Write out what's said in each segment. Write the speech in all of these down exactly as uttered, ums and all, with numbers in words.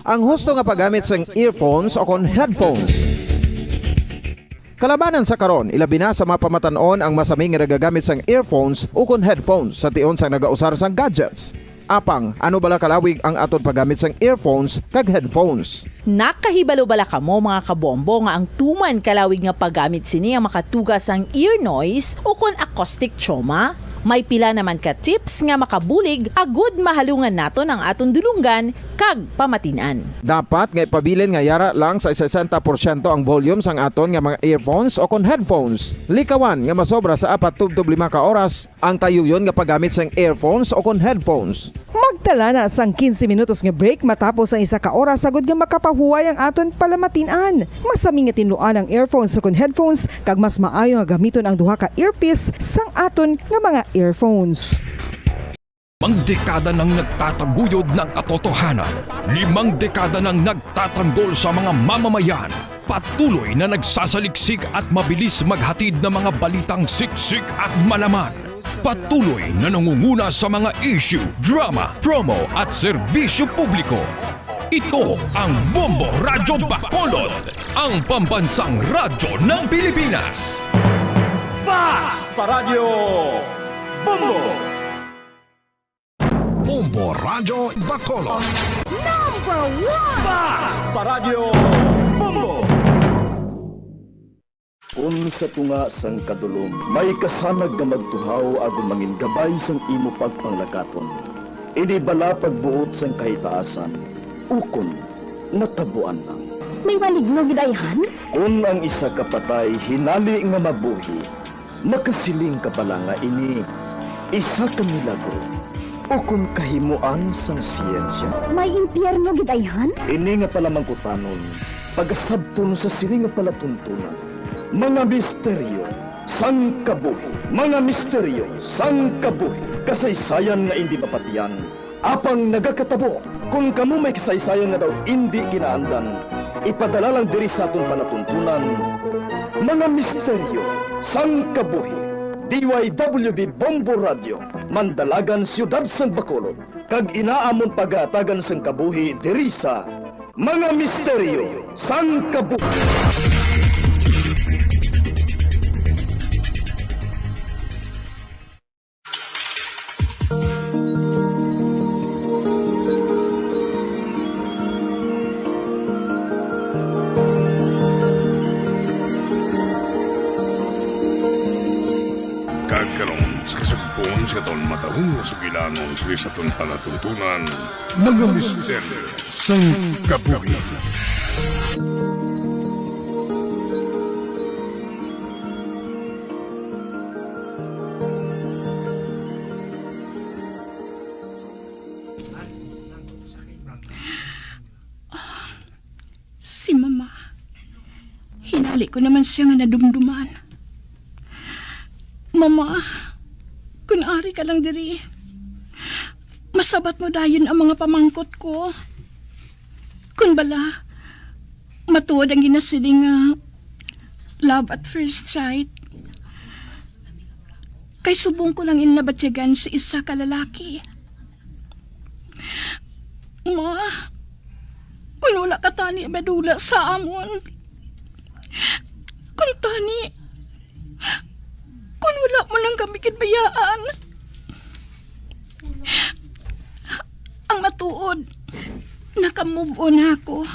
Ang husto nga paggamit sang earphones o kon headphones. Kalabanan sa karon, ilabi na sa mga pamatan-on ang masami nga nagagamit sang earphones ukon headphones sa tion sang nagausar sang gadgets. Apang, ano bala kalawig ang aton paggamit sang earphones kag headphones? Nakahibalo bala kamo, mga kabombo, nga ang tuman kalawig nga paggamit sini ang makatuga sang ear noise ukon acoustic trauma? May pila naman ka tips nga makabulig agud mahalungan naton ang aton dulonggan kag pamatin-an. Dapat nga ipabilin nga yara lang sa sesenta porsyento ang volume sang aton nga mga earphones o kon headphones. Likawan nga masobra sa apat tubtob lima ka oras ang tayuyon nga paggamit sang earphones o kon headphones. Magtala na sang quince minutos nga break matapos ang isa ka oras, agud nga makapahuway ang aton palamatin-an. Masami nga tinluan ang earphones o kon headphones, kag mas maayo nga gamiton ang duha ka earpiece sang aton nga mga earphones. Limang dekada nang nagtataguyod ng katotohanan. Limang dekada nang nagtatanggol sa mga mamamayan. Patuloy na nagsasaliksik at mabilis maghatid ng mga balitang siksik at malaman. Patuloy na nangunguna sa mga issue, drama, promo at serbisyo publiko. Ito ang Bombo Radyo Bacolod, ang pambansang radyo ng Pilipinas. Fast Paradyo Bombo! Bombo Radyo Bacolod. Number one! Fast Paradyo Bombo! Kon sa tunga sang kadulom may kasanag nga magtuhaw agod mangin gabay sang imo pagpanglakaton, ini bala pagbuot sang kahitaasan, ukon natabuan lang? May maligno gid ayhan? Kon ang isa ka patay hinali nga mabuhi, makasiling ka bala nga ini isa ka milagro ukon kahimuan sang siyensya? May impyerno gid ayhan? Ini nga palamangkutanon pagasabton sa sini nga palatuntunan, mga misteryo sang kabuhi. Mga misteryo sang kabuhi, kasaysayan nga indi mapatiyan, apang nagakatabo. Kon kamo may kasaysayan nga daw indi ginaandan, ipadala lang diri sa aton palatuntunan, mga misteryo sang kabuhi. D Y W B Bombo Radio, Mandalagan, Siyudad sang Bacolod, kag ina amon pagahatagan sang kabuhi diri sa Mga Misteryo sang Kabuhi. Kag karon, sa kasugpon sa aton matahong nga sugilanon sa aton palatuntunan, mga misteryo sang kabuhi. Si Mama, hinali ko naman siya nga nadumduman. Mama, kun ari ka lang diri, masabat mo dayon ang mga pamangkot ko. Kun bala, matuod ang ginasiling nga love at first sight. Kay subong ko lang ini nabatyagan sa isa ka lalaki. Ma, kun wala ka tani madula sa amon, kun tani, kun wala mo lang kami ginbayaan, ang matuod, naka-move on na ako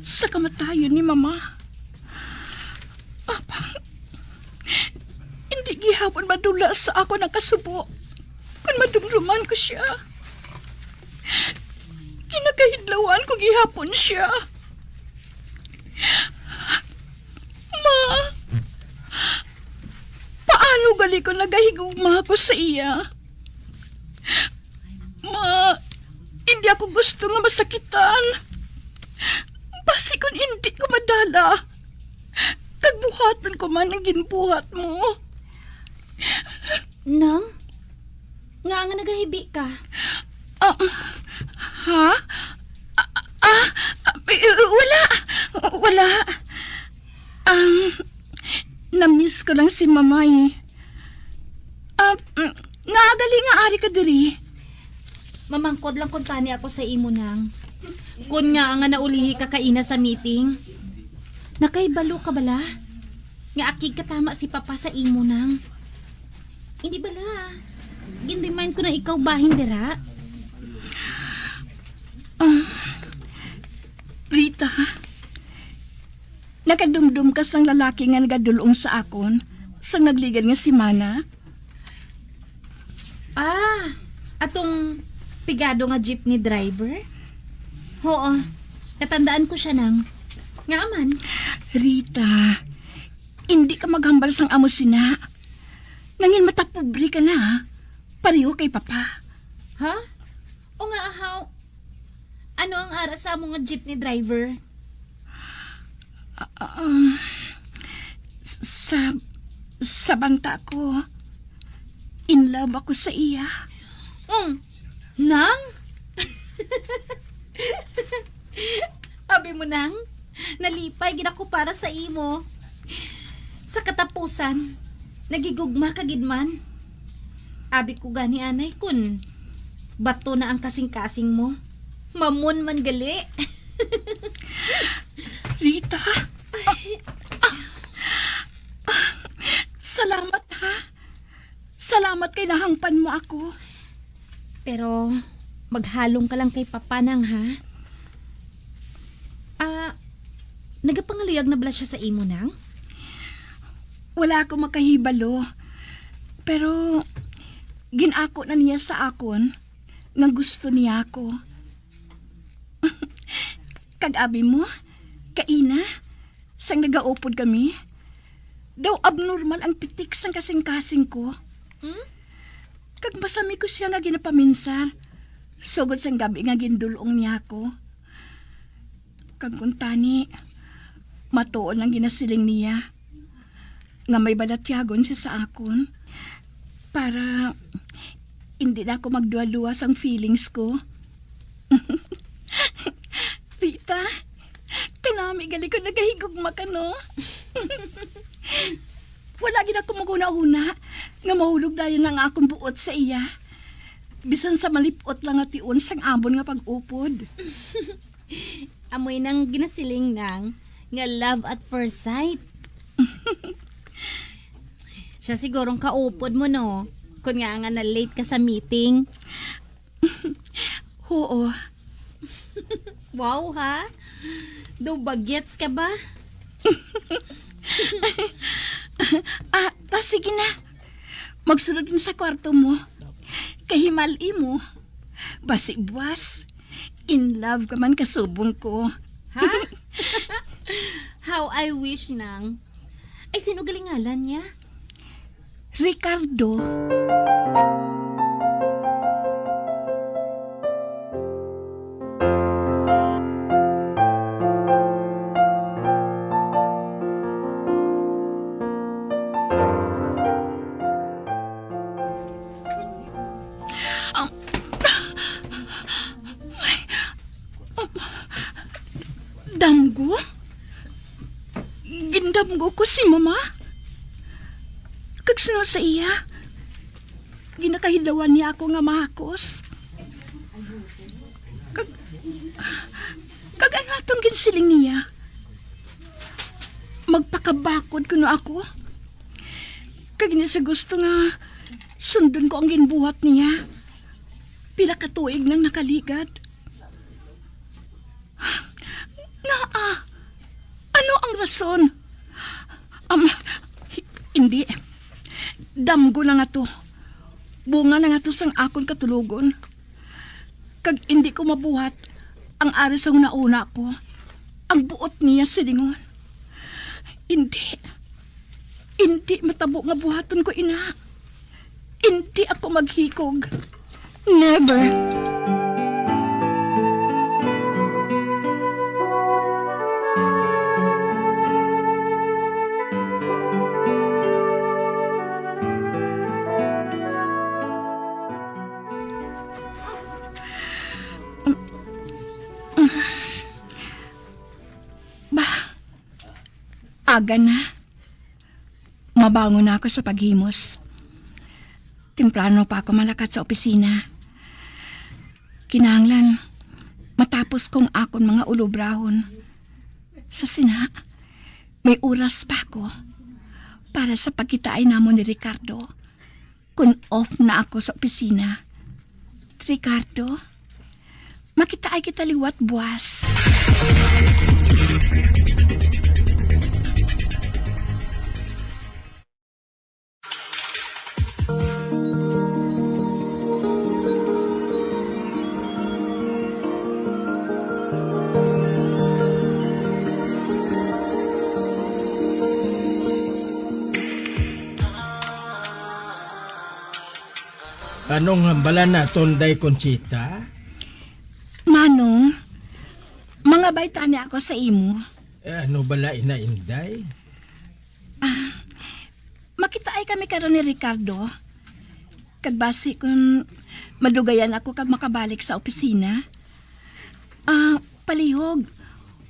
sa kamatayon ni Mama. Apang, hindi gihapon madula sa ako nakasubo. Kon madumduman ko sia, kinakahidlawan ko gihapon sia. Ma, paano gali kon nagahigugma ako sa iya? Ma, hindi ako gusto nga masakitan. Basi kon hindi ko madala, kag buhaton ko man ang ginbuhat mo. Nang? Nga nga nagahibi ka? Ah, ha? Ah, ah, ah, eh, wala. Wala. Um, na-miss ko lang si Mama, eh. Ah, mm, nga gali nga ari ka diri? Mamangkot lang kuntani ako sa imo, Nang. Kun nga nga naulihi ka kaina sa meeting, nakahibalo ka bala nga akig katama si Papa sa imo, Nang? Hindi bala? Ginremind ko na ikaw bahin dira. Ah, Rita, nakadumdom ka sang lalaki nga nagadul-ong sa akon sang nagligad nga semana? Ah, atong pigado nga jeepney driver? Oo, natandaan ko siya, Nang. Nga man? Rita, hindi ka maghambal sang amo sina. Nangin matapobre ka na, ha? Pareho kay Papa. Ha? O nga, ahaw. Ano ang ara sa amo nga jeepney driver? Ah, um, sa, sa banta ko, in love ako sa iya. Um, Nang? Abi mo, Nang? Nalipay gid ako para sa imo. Sa katapusan, naghigugma ka gid man. Abi ko gani, anay, kun bato na ang kasing-kasing mo. Mamon man gali. Rita? Ah, ah, ah, salamat, ha? Salamat kay nahangpan mo ako. Pero maghalong ka lang kay Papa, Nang, ha? Ah, nagapangaluyag na bala siya sa imo, Nang? Wala ako makahibalo. Pero gin-ako na niya sa akon nga gusto niya ako. Kag abi mo, kaina, sang nagaupod kami, daw abnormal ang pitik sang kasing-kasing ko. Hmm? Kag masami ko siya nga ginapaminsar, sugod sang gab-i nga gindul-ong niya ako. Kag kuntani, matuod ang ginasiling niya nga may balatyagon siya sa akon para hindi na ako magduwa-luwa sang feelings ko. Rita, kanami gali ko nagahigugma ka, no? Wala gid ako maghuna-huna nga mahulog dayon ang akon buot sa iya. Bisan sa malip-ot lang nga tion sang amon nga pag-upod. Amoy nang ginasiling, Nang, nga love at first sight. Siya sigurong kaupod mo, no? Kun nga nga na-late ka sa meeting. Huo. Wow, ha? Daw bagets ka ba? Ah, ta, sige na. Magsulod mo sa kwarto mo. Kahimali mo. Basi buwas, in love ka man kasubong ko. Ha? How I wish, Nang. Ay, sino galing ngalan niya? Ricardo. Ang, damgo? Gindamgo ko si Mama. Kag sunod sa iya, ginakahilawan niya ako nga mahakos. Kag, kag ano atong ginsiling niya? Magpakabakod kuno ako. Kag hindi siya gusto nga sundon ko ang ginbuhat niya. Pila ka tuig nang nakaligad. Ngaa? Ano ang rason? Um, hi-, hindi. Damgo na nga to. Bunga na nga to sang akon katulogon. Kag hindi ko mabuhat ang ari sa hunahuna ko, ang buot niya silingon. Hindi. Hindi matabo nga buhaton ko ina. Hindi ako maghikog. Never. Bah, aga na. Mabangon na ako sa paghimos. Temprano pa ako malakat sa opisina. Kinahanglan matapos ko ang akon mga ulobrahon. Sa sina, may oras pa ako para sa pagkitaay namon ni Ricardo. Kun off na ako sa opisina. Ricardo, makitaay kita liwat buwas. Anong hambala naton, Day Conchita? Manong, mangabay tani ako sa imo. Eh, ano bala ina, Inday? Ah, makitaay kami karon ni Ricardo. Kag basi kun madugayan ako kag makabalik sa opisina. Ah, palihog.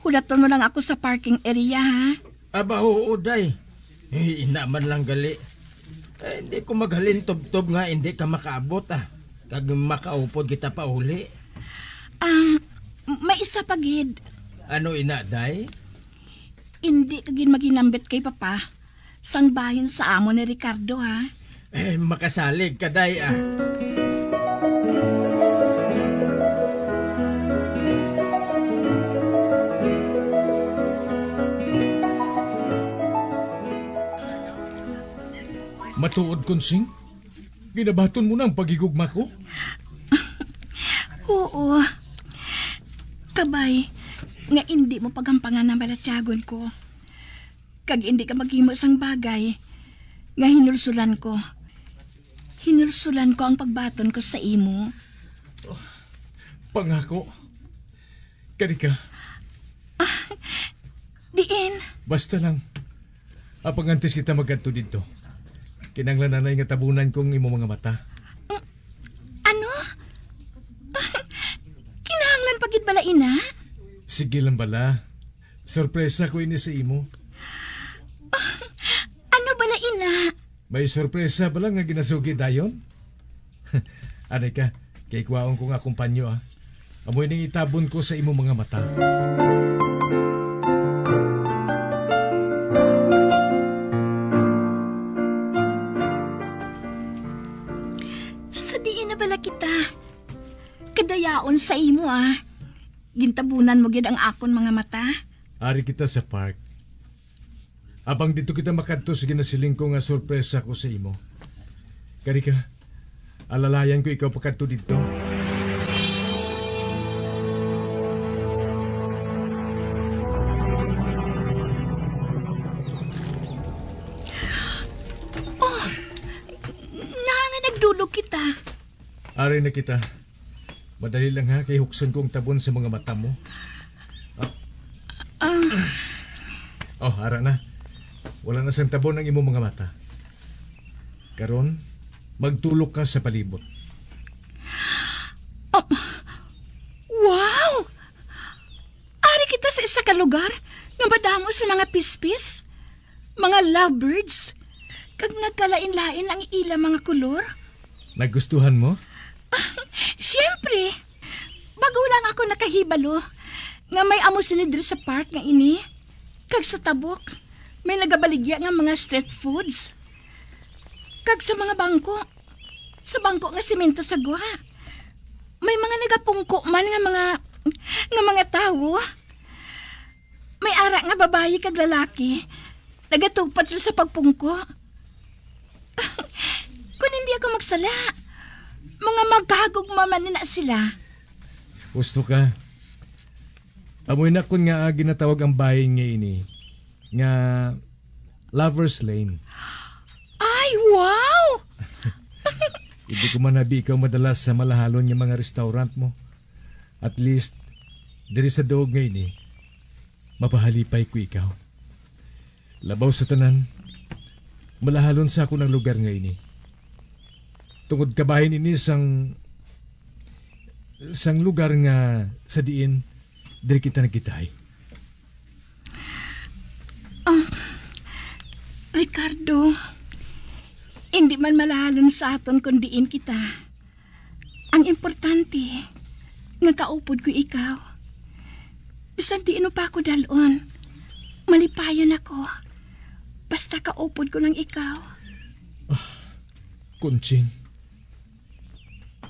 Hulaton mo lang ako sa parking area, ha? Aba, oo, Day. Eh, ina man lang gali. Eh, hindi ko maghalin tubtob nga hindi ka makaabot, ah. Kag makaupod kita pauli. Ah, may isa pa gid. Ano ina, Day? Hindi ka gid maghinambit kay Papa sang bahin sa amo ni Ricardo, ha? Eh, makasalig ka, Day, ah. Matuod, Konsing? Ginabaton mo na ang paghigugma ko? Oo. Kabay nga indi mo pagampangan ang balatyagon ko. Kag indi ka maghimo sang bagay nga hinulsulan ko. Hinulsulan ko ang pagbaton ko sa imo. Pangako. Kadi ka. Ah, diin? Basta lang. Apang antes kita magkadto didto, kinahanglan anay nga tabunan ko ang imo mga mata. Mm, ano? Kinahanglan pa gid bala ina? Sige lang bala. Sorpresa ko ini sa imo. Ano bala ina? May sorpresa bala nga ginasugi dayon? Anay ka, kay kuhaon ko nga akong panyo, ah. Amo ining itabon ko sa imo mga mata. Sa diin na bala kita? Kadayaon sa imo, ah. Gintabunan mo gid ang akon mga mata. Ari kita sa park. Apang didto kita makadto sa ginasiling ko nga sorpresa ko sa imo. Kari ka, alalayan ko ikaw pakadto didto. Oh, nga nga nagdulog kita. Ari na kita. Madali lang ha, kay hukson ko ang tabon sa mga mata mo. Ah. Ah. Oh, ara na. Wala na sang tabon ang imo mga mata. Karon, magtulok ka sa palibot. Oh, wow! Ari kita sa isa ka lugar nga madamo sa mga pispis, mga lovebirds, kag nagkalain-lain ang ila mga kulor. Nagustuhan mo? Siyempre! Bago lang ako nakahibalo nga may amo sini diri sa park nga ini. Kag sa tabok, may nagabaligya nga mga street foods. Kag sa mga bangko, sa bangko nga semento sa gwa, may mga nagapungko man nga mga, nga mga tawo. May ara nga babayi kag lalaki, nagatupad sila sa pagpungko. Kon hindi ako magsala, mga magkahagugma man na sila. Husto ka. Amoy na kon nga ginatawag ang bahin nga ini nga Lover's Lane. Ay, wow! Hindi ko man abi ikaw madala sa malahalon nga mga restaurant mo. At least, diri sa duog nga ini, mapahalipay ko ikaw. Labaw sa tanan, malahalon sa akon ang lugar nga ini. Tungod kabahin ini sang, sang lugar nga sa diin diri kita nagkitaay. Ah, Ricardo, hindi man malahalon sa aton kon diin kita. Ang importante, nga kaupod ko ikaw. Bisan diin mo pa ako dal-on, malipayon ako. Basta kaupod ko lang ikaw. Conching,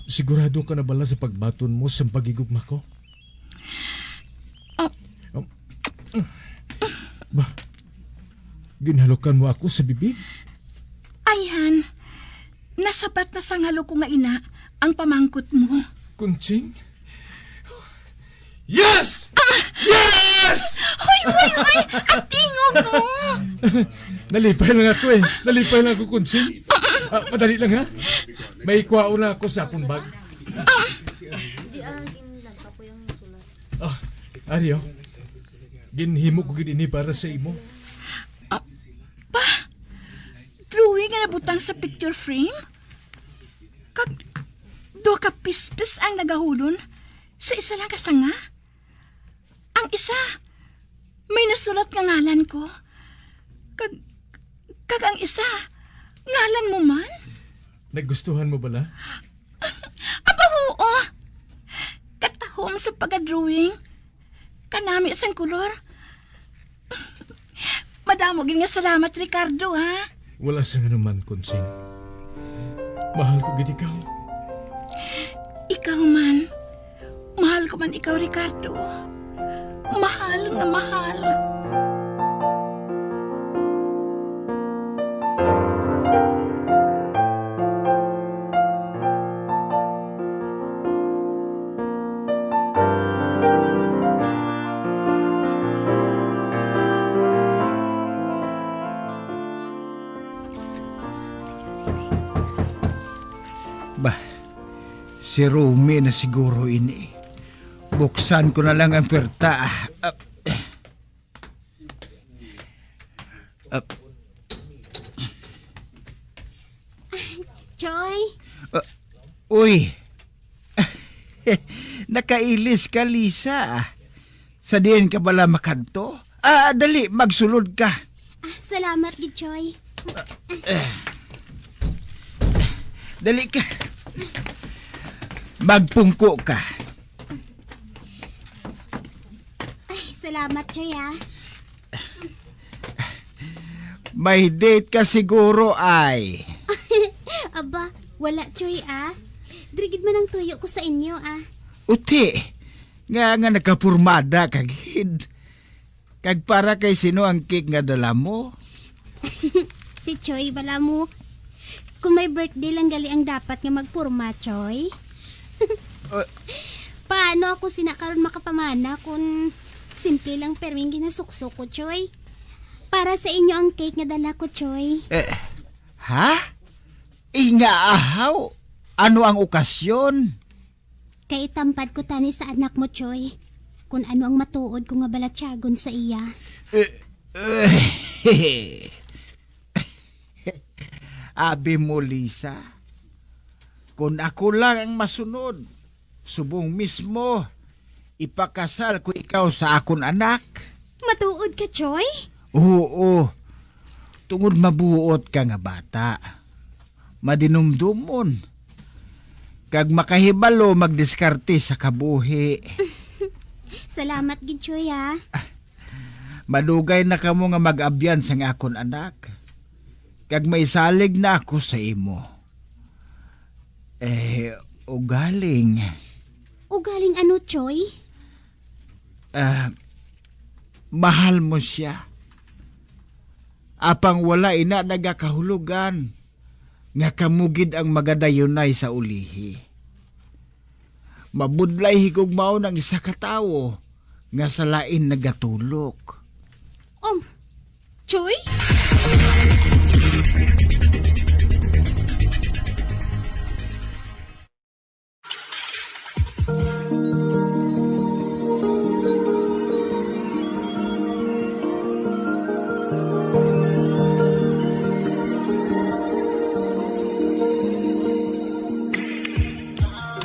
sigurado ka na bala sa pagbaton mo sa paghigugma ko? Ah. Um, ba, ginhalukan mo ako sa bibig? Ayhan, nasabat na sang halok ko nga ina ang pamangkot mo. Conching? Yes! Yes! Hoy, hoy, hoy! Ang tingog mo! Nalipay lang ako eh. Nalipay lang ako, Conching. Ah, madali lang, ha? May kuhaon na ako sa akong bag. Ah, Ario, ginhimo ko gid ini para sa imo. Ah, pa? Drawing nga nabutang sa picture frame? Kag duha ka pispis ang nagahulon sa isa lang ka sanga? Ang isa, may nasulat nga ngalan ko. Kag, kag ang isa, ngalan mo man? Nagustuhan mo bala? Aba, huo. Katahom sa pagka-drawing. Kanami sang kolor. Madamo gid nga salamat, Ricardo, ha? Wala sing anuman, Conching. Mahal ko gid ikaw. Ikaw man. Mahal ko man ikaw, Ricardo. Mahal nga mahal. Bah, si Rumi na siguro ini. Buksan ko na lang ang pwerta. Ah, ah. Ah. Choy? Ah, uy. Nakailis ka, Lisa. Sa diin ka bala makadto? Ah, dali, magsulod ka. Ah, salamat gid, Choy. Dali ka. Magpungko ka. Ay, salamat, Choy, ha. May date ka siguro, ay. Aba, wala, Choy, ah. Diri gid man ang tuyo ko sa inyo, ah. Uti, nga, nga nagkapurmada ka gid. Kag para kay sino ang cake nga dala mo? Si Choy bala mo. Kung may birthday lang gali ang dapat nga magporma, Choy. Uh, Paano ako sina karon makapamana kung simple lang perming ginasuksok ko, Choy? Para sa inyo ang cake nga dala ko, Choy. Eh, ha? Inga ahaw? Ano ang okasyon? Kay itampad ko tani sa anak mo, Choy, kun ano ang matuod ko nga balatyagon sa iya. Eh, eh, Abi mo, Lisa, kun ako lang ang masunod, subong mismo, ipakasal ko ikaw sa akon anak. Matuod ka, Choy? Oo, tungod mabuot ka nga bata. Madinumdomon, kag makahibalo magdiskarte sa kabuhi. Salamat gid, Choy, ha. Madugay na kamo nga mag-abyan sang akon anak, kag maisalig na ako sa imo. Eh, ugaling. Ugaling ano, Choy? Ah, mahal mo siya. Apang wala ina nagakahulugan nga kamo gid ang magadayunay sa ulihi. Mabudlay higugmaon ang isa ka tawo nga sa lain nagatulok. Um, Choy?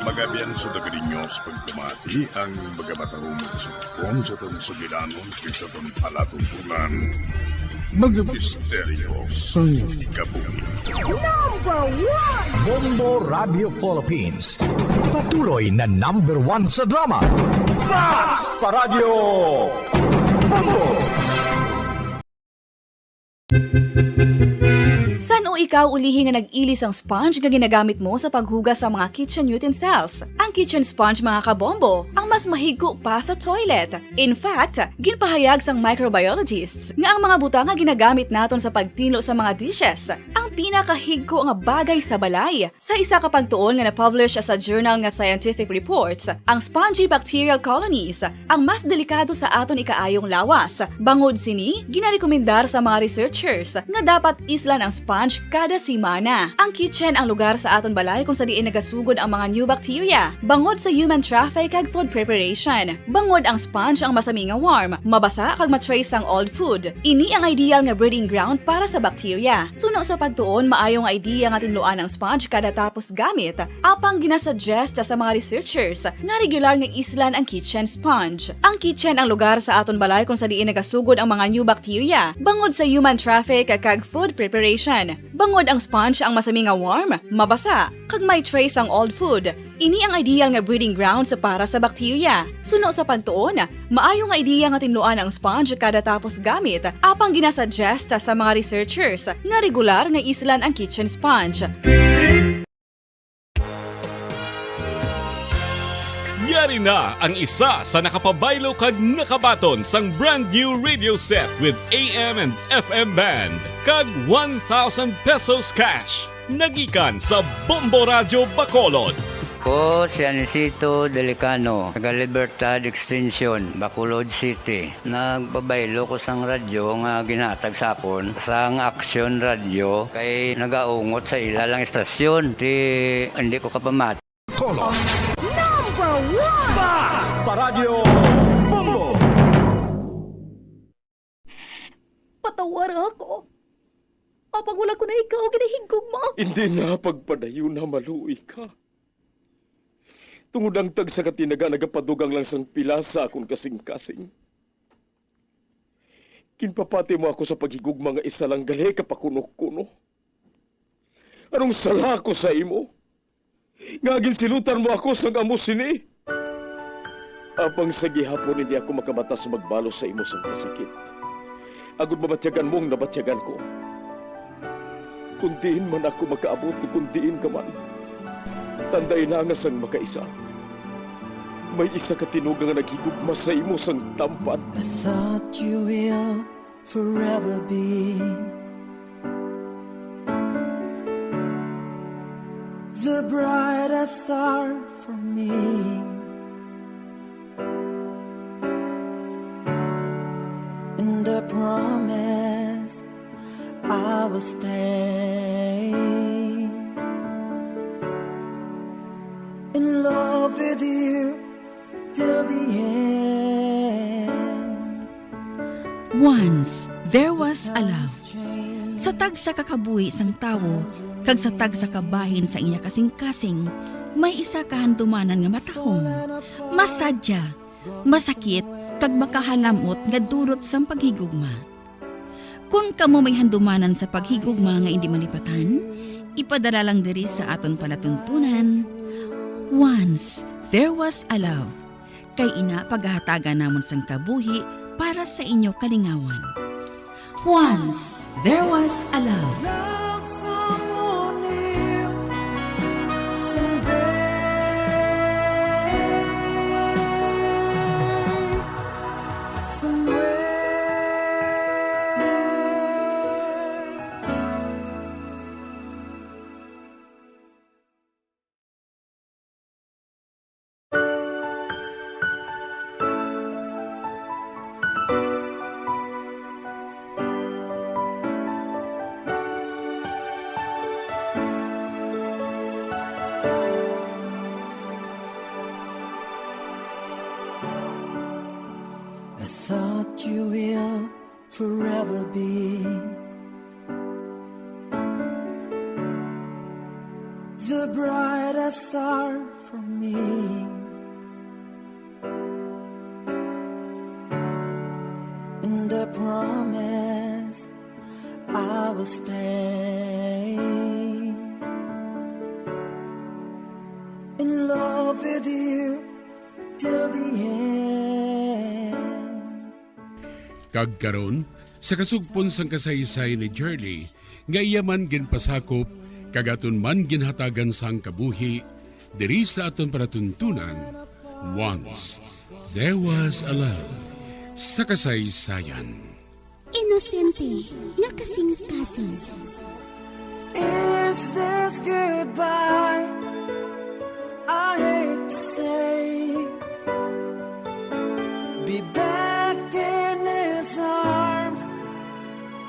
Magabian sa daga ninyo Sa pagpamati ang mga matarong nga sumpong sa atong sugilanon kag sa atong palatuntunan, mga misteryo sang kabuhi. Number one! Bombo Radio Philippines, patuloy na number one sa drama. Mas pa Radyo Bombo! San-o ikaw ulihi nga nag-ili sang sponge nga ginagamit mo sa paghugas sa mga kitchen utensils? Ang kitchen sponge, mga kabombo, ang mas mahigko pa sa toilet. In fact, ginpahayag sang microbiologists nga ang mga butang nga ginagamit naton sa pagtinlo sa mga dishes ang pinakahigko nga bagay sa balay. Sa isa ka pagtuon nga na-publish sa journal nga Scientific Reports, ang spongy bacterial colonies ang mas delikado sa aton ikaayong lawas. Bangod sini, ginarekomendar sa mga researchers nga dapat islan ang sponge kada semana. Ang kitchen ang lugar sa aton balay kung sa diin nagasugod ang mga new bacteria. Bangod sa human traffic kag food preparation, bangod ang sponge ang masami nga warm, mabasa kag ma-trace ang old food. Ini ang ideal nga breeding ground para sa bacteria. Suno sa pagtuon, maayo nga idea nga tinluan ang sponge kada tapos gamit, apang ginasuggest sa mga researchers nga regular nga islan ang kitchen sponge. Ang kitchen ang lugar sa aton balay kung sa diin nagasugod ang mga new bacteria, bangod sa human traffic kag food preparation. Bangod ang sponge ang masami nga warm, mabasa, kag may trace ang old food. Ini ang ideal nga breeding grounds para sa bacteria. Suno sa pagtuon, maayo nga idea nga tinluan ang sponge kada tapos gamit, apang ginasuggest sa mga researchers nga regular nga islan ang kitchen sponge. Yari na ang isa sa nakapabaylo kag nakabaton sang brand new radio set with A M and F M band kag one thousand pesos cash. Nagikan sa Bombo Radyo Bacolod. Ko si Anisito Delicano, taga Libertad Extension, Bacolod City. Nagpabaylo ko sang radyo nga ginhatag sa akon sang Aksyon Radyo kay nagaungot sa ila lang istasyon. Ti, hindi ko kapamati. Tolo. Number one! Bas pa Radyo Bombo! Patawara ako. Apang wala ko na ikaw ginahigugma. Hindi na pagpadayon na maluoy ka. Tungod ang tagsa ka tinaga nagapadugang lang sang pila sa akon kasing-kasing. Ginpapati mo ako sa paghigugma nga isa lang gali ka pakuno-kuno. Anong sala ko sa imo? Nga ginsilutan mo ako sang amo sini? Apang sa gihapon hindi ako makabatas magbalos sa imo sang kasakit. Agod mabatyagan mo ang nabatyagan ko. Kung diin man ako makaabot o kung diin ka man, tandai na nga sang makaisa, may isa ka tinuga nga naghigugma sa imo sang tampad. I thought you will forever be the brightest star for me. And I promise I will stay in love with you till the end. Once there was a love. Sa tagsa ka kabuhi sang tawo kag sa tagsa ka bahin sa iya kasing-kasing, may isa ka handumanan nga matahom, masadya, masakit, kag makahalam-ot nga dulot sang paghigugma. Kon kamo may handumanan sa paghigugma nga indi malipatan, ipadala lang diri sa aton palatuntunan. Once there was a love. Kay ina, paghahatagan namon sang kabuhi para sa inyo kalingawan. Once there was a love. Love someone new someday, somewhere. I thought you will forever be the brightest star for me. And I promise I will stay in love with you till the end. Kag karon, sa kasugpon sang kasaysayan ni Jerly, nga iya man ginpasakop kag aton man ginhatagan sang kabuhi diri sa aton palatuntunan, Once There Was a Love, sa kasaysayan. Inosente nga kasing-kasing. Is this goodbye? I hate to say. Be back in his arms.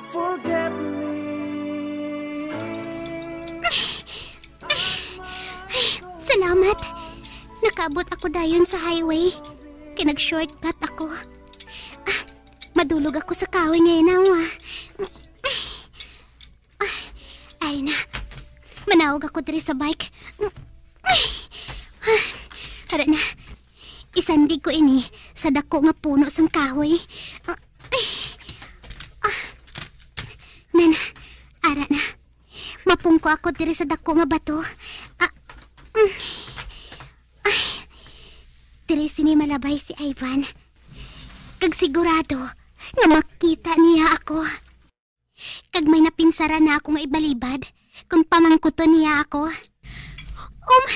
Forget me. Salamat. Nakaabot ako dayon sa highway. Kay nag-shortcut ako. Ah, madulog ako sa kahoy nga inawa. Ay na. Manaog ako diri sa bike. Ara na. Isandig ko ini sa dako nga puno sang kahoy. Ah, ah. Nan, ara na. Mapungko ako diri sa dako nga bato. Ah, mm. Ay. Diri sini malabay si Ivan. Kag sigurado nga makita niya ako. Kag may napinsaran na ako nga ibalibad kon pamangkuton niya ako. Um,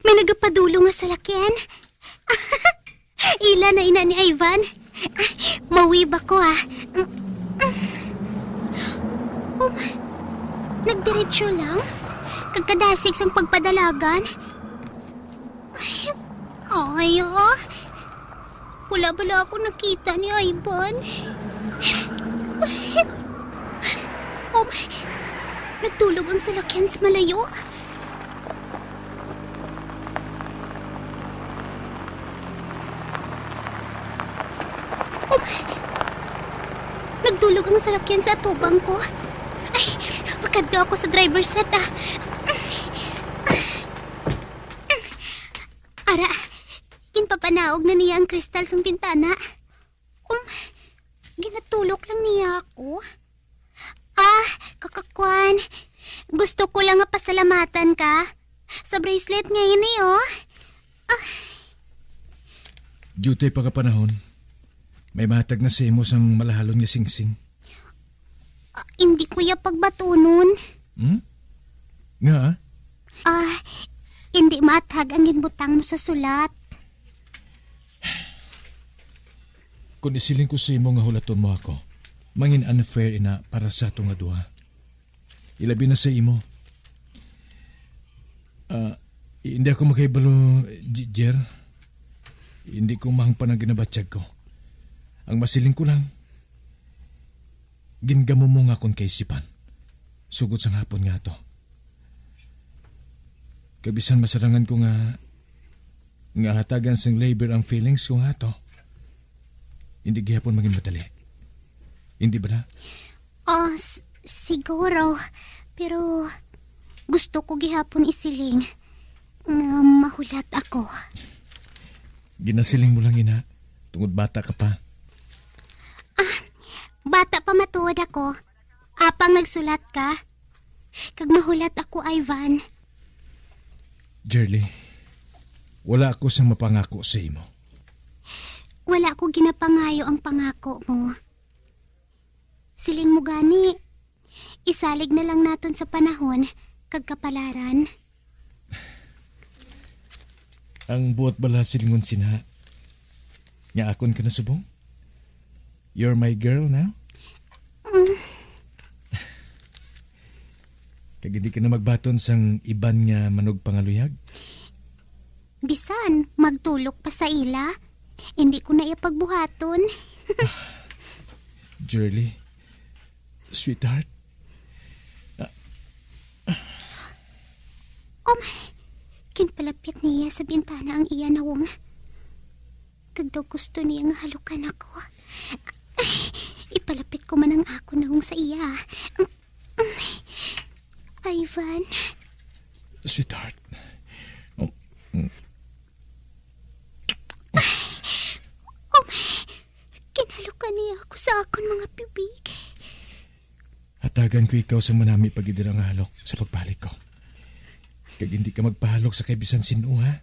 may nagapadulong nga salakyan. Ila na ina ni Ivan. Ay, mawib ako, ah. Um, nagdiretso lang. Kag kadasig sang pagpadalagan. Ay, oh. Wala bala ako nakita ni Ivan. Oh, nagdulog ang salakyan sa malayo. Oh, nagdulog ang salakyan sa atubang ko. Ay, makadto ako sa driver's seat, ah. Ara, ginpapanaog na niya ang kristal sang bintana. Um, ginatulok lang niya ako. Ah, kakakwan. Gusto ko lang nga pasalamatan ka sa bracelet nga ini, oh. Ah. Diyutay pa ka panahon, may mahatag na sa imo sang malahalon nga singsing. Ah, hindi ko ya pagbatunon. Hmm? Nga, ah? Ah, hindi maathag ang ginbutang mo sa sulat. Kung isiling ko sa imo nga hulaton mo ako, mangin unfair ina para sa ato nga duha. Ilabi na sa imo. Ah, hindi ako makahibalo, J-, Jer. Hindi ko mahangpan ang ginabatyag ko. Ang masiling ko lang, gingamo mo nga akon kaisipan, sugod sang hapon nga ato. Kag bisan masarangan ko nga, nga hatagan sing labor ang feelings ko nga ato, hindi gihapon magin madali. Hindi ba na? Ah, s-, siguro. Pero gusto ko gihapon isiling nga mahulat ako. Ginasiling mo lang, ina, tungod bata ka pa. Ah, bata pa matuod ako. Apang nagsulat ka, kag mahulat ako, Ivan. Jerly, wala ako sang mapangako sa imo. Wala ko ginapangayo ang pangako mo. Siling mo gani, isalig na lang naton sa panahon kag kapalaran. Ang buot bala silingon sina nga akon ka na subong? You're my girl now? Mm. Kag hindi ka na magbaton sang iban nga manugpangaluyag? Bisan magtulok pa sa ila, hindi ko na iya pagbuhaton. Jerly, sweetheart. Ah. Oh my, ginpalapit niya sa bintana ang iya nawong. Kag daw gusto niya nga halukan ako. Ay, ipalapit ko man ang akon nawong sa iya. Ivan. Sweetheart. Oh, mm. Oh my, ginhalok ka niya ako sa akon mga bibig. Hatagan ko ikaw sa manami pag dira nga halok sa pagbalik ko. Kag hindi ka magpahalok sa kay bisan sin-o, ha?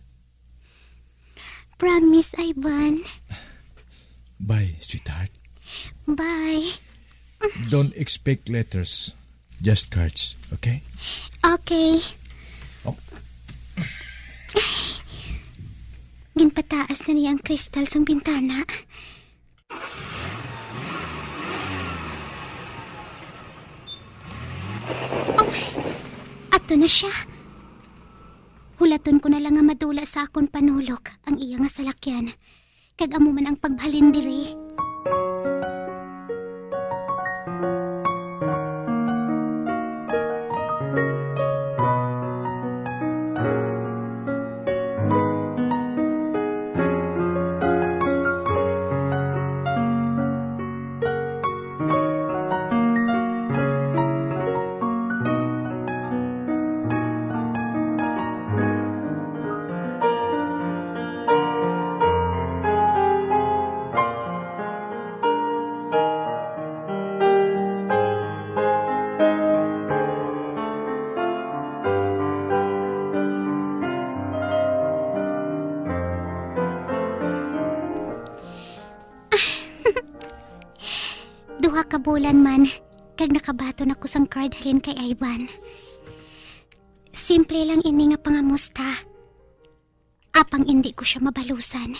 Promise, Ivan. Bye, sweetheart. Bye. Don't expect letters. Just cards, okay? Okay. Oh. Ginpataas na niya ang kristal sang bintana. Oh, ato na siya. Hulaton ko na lang nga madula sa akon panulok ang iya nga salakyan, kag amo man ang pagbalhin diri. Duha ka bulan man, kag nakabaton ako sang card halin kay Ivan. Simple lang ini nga pangamusta. Apang indi ko sia mabalusan,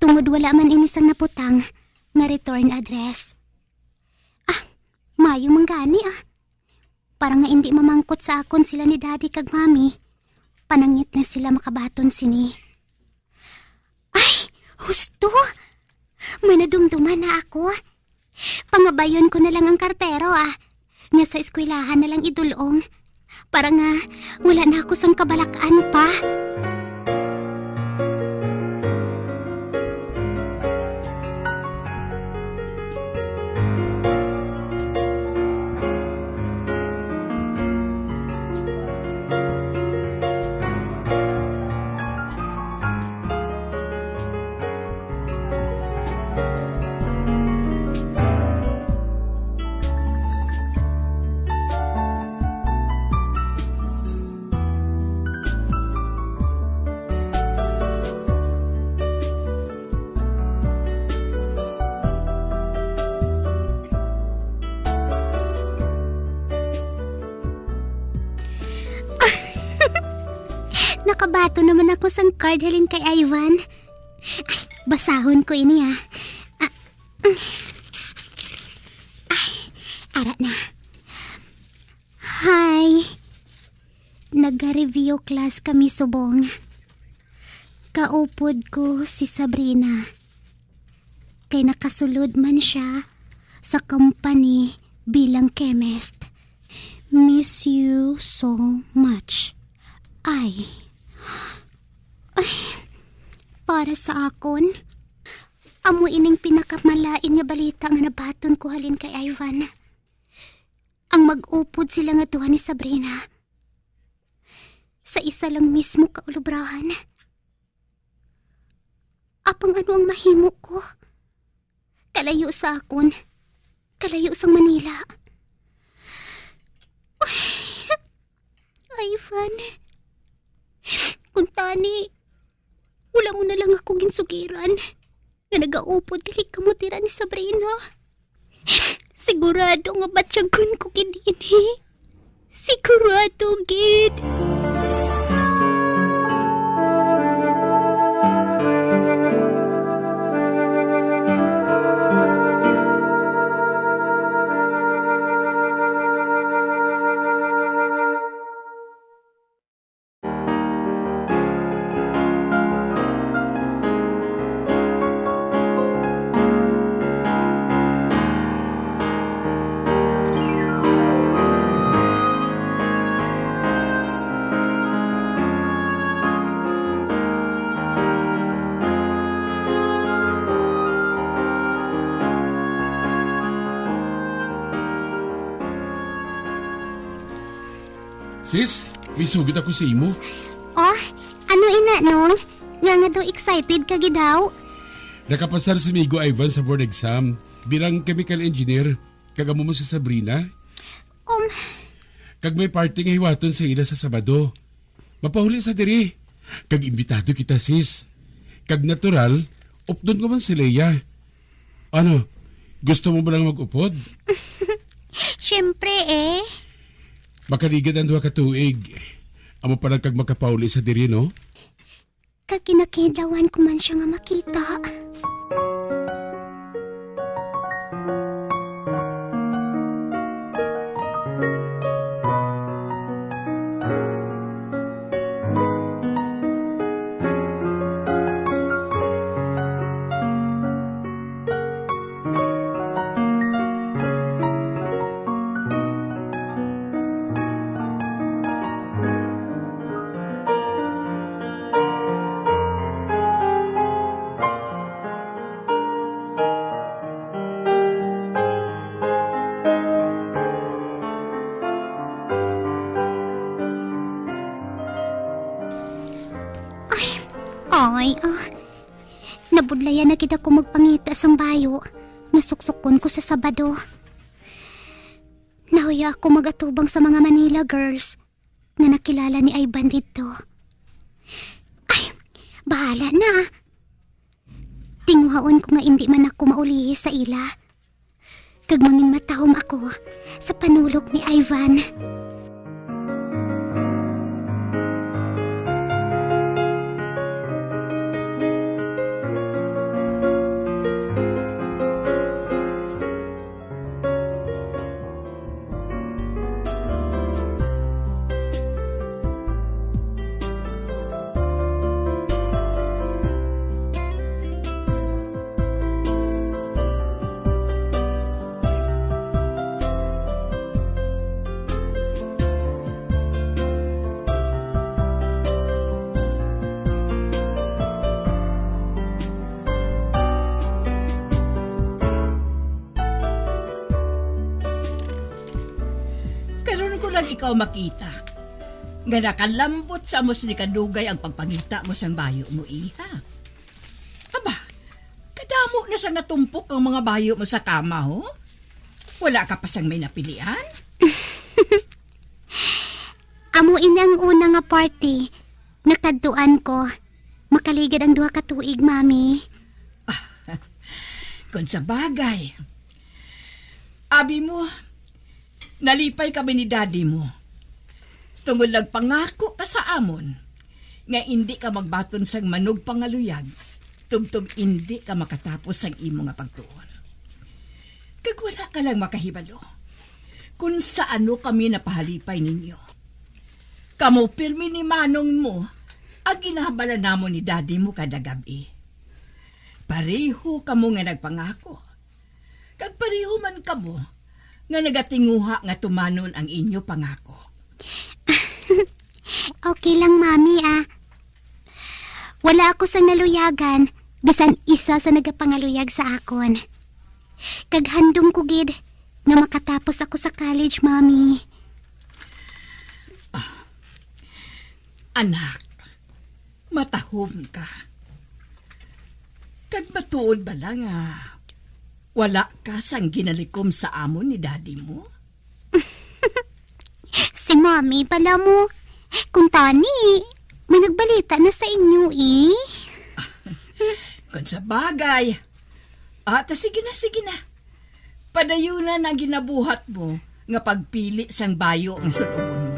tungod wala man ini sang nabutang nga return address. Ah, maayo man gani, ah. Para nga indi mamangkot sa akon sila ni Daddy kag Mommy, panangit na sila makabaton sini. Ay, husto! May nadumduman na ako. Pangabayon ko na lang ang kartero, ah, nga sa eskwelahan na lang idul-ong, para nga wala na ako sang kabalak-an pa. Nakabaton naman ako sang card halin kay Ivan. Ay, basahon ko ini, ah. Ah, ay, ara na. Hi. Naga-review class kami subong. Kaupod ko si Sabrina. Kay nakasulod man sia sa company bilang chemist. Miss you so much. Ay. Ay. Para sa akon, amo ining pinakamalain nga balita nga nabaton ko halin kay Ivan. Ang mag-upod sila nga duha ni Sabrina sa isa lang mismo ka ulubrahan. Apang ano ang mahimo ko? Kalayo sa akon. Kalayo sang Manila. Ivan, kuntani, wala mo na lang ako ginsugiran nga nagaupod dili kamo tira ni Sabrina. Sigurado nga batyagon ko gid ini. Sigurado gid. Sis, may sugid ako sa imo. Oh, ano ina, Nong? Nga nga daw excited ka gid daw? Nakapasar si Migo Ivan sa board exam bilang chemical engineer, kag amo man si Sabrina. Um. Kag may party nga hiwaton sa ila sa Sabado. Mapauli sa diri. Kag imbitado kita, sis. Kag natural, updon ko man si Leia. Ano, gusto mo ba lang mag-upod? Siyempre, eh. Makaligad ang duha ka tuig. Amo pa lang kag makapauli sa diri, no? Kag kinakailawan ko man siya nga makita. Ay, ay, ah. Nabudlayan na gid ako magpangita sang bayo nga suksukon ko sa Sabado. Nahuya ako magatubang sa mga Manila girls nga nakilala ni Ivan didto. Ay, bahala na. Tinguhaon ko nga indi man ako maulihi sa ila. Kag manginmatahom ako sa panulok ni Ivan. Karon ko lang ikaw makita nga nakalambot sa amo sini kadugay ang pagpangita mo sang bayo mo, iha. Aba, kadamo na sa natumpok ang mga bayo mo sa kama, ho? Wala ka pa sang may napilian? Amo ini ang una nga party nga kadtuan ko. Makaligad ang duha ka tuig, Mami. Kon sa bagay, abi mo, nalipay kami ni Daddy mo. Tungod nagpangako ka sa amon nga indi ka magbaton sang manugpangaluyag, tubtob indi ka makatapos sang imo nga pagtuon. Kag wala ka lang makahibalo kon sa ano kami napahalipay ninyo. Kamo pirmi ni manong mo ang ginahabala namon ni Daddy mo kada gab-i. Pareho kamo nga nagpangako. Kag pareho man kamo nga nagatinguha nga tumanon ang inyo pangako. Okay lang, Mami, ah. Wala ako sang naluyagan, bisan isa sa nagapangaluyag sa akon. Kag handom ko gid nga makatapos ako sa college, Mami. Anak, matahom ka. Kag matuod bala nga wala ka sang ginalikom sa amon ni Daddy mo? Si Mami bala mo. Kuntani, may nagbalita na sa inyo, eh. Kon sa bagay. Ah, ta sige na, sige na. Padayuna na ang ginabuhat mo nga pagpili sang bayo nga sul-obon mo.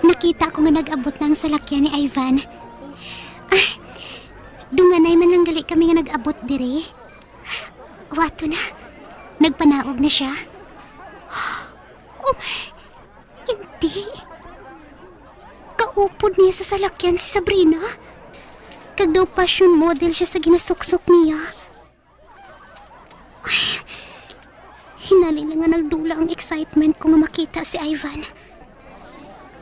Nakita ko nga nag-abot na ang salakyan ni Ivan. Ay, dunganay man lang gali kami nga nag-abot diri. Wato na. Nagpanaog na sia. Hindi. Kaupod niya sa salakyan si Sabrina. Kag daw fashion model siya sa ginasuksok niya. Ay, hinali lang nga nagdula ang excitement ko nga makita si Ivan.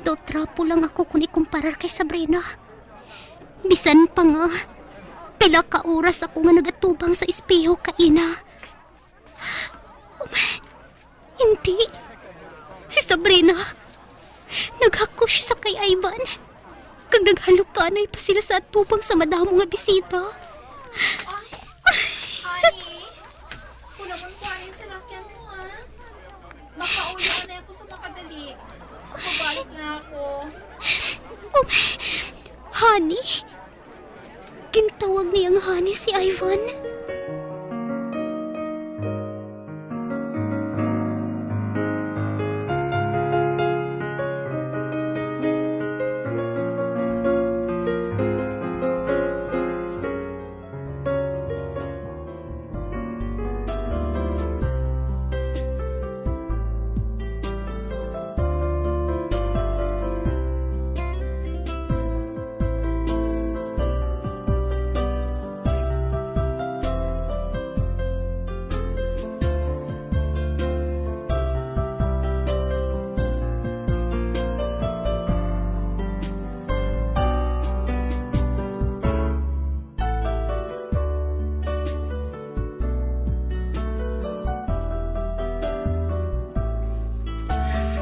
Daw trapo lang ako kung ikumparar kay Sabrina. Bisan pa nga, pila ka oras ako nga nagatubang sa espeho kaina. Um, hindi. Si Sabrina, naghakos siya sa kay Ivan. Kag naghalukanay pa sila sa atubang sa madamo nga bisita. Ay, honey, kulamon ko ang salakyan mo, ha? Makauli na ako sa makadali. Pabalik na ako. Um, honey? Gintawag niya nga honey si Ivan.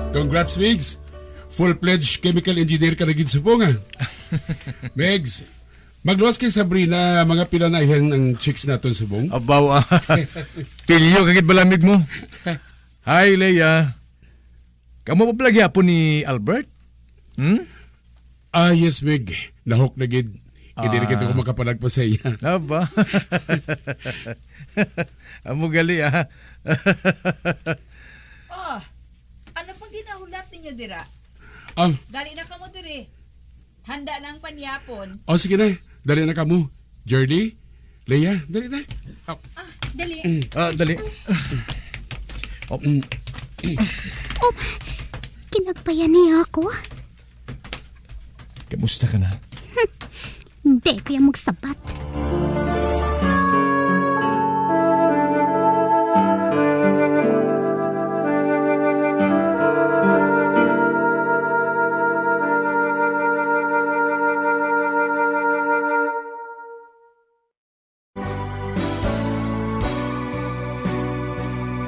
Congrats, Migs. Full-fledged chemical engineer ka na gid subong, ah. Migs, magluwas kay Sabrina, mga pila na ihang ang chicks naton subong? Abaw, ah. Pilyo ka gid bala, Mig, mo. Hi, Leia. Kamo pa pala gyapon ni Albert? Hmm? Ah, yes, Mig. Nahok na gid. Hindi na gid ako Ah. makapanagpa sa iya. Aba. Amo gali, ah. Oh, ano pang ginahulat ninyo dira? Ah. Dali na kamo diri. Handa na ang panyapon. Oh, sige na. Dali na kamo. Jerdy, Leia, dali na. Oh. Ah, dali. Mm. Ah, dali. Oh. Mm. Oh, kinagpayan niya ako. Kamusta ka na? Hindi ko yung magsabat.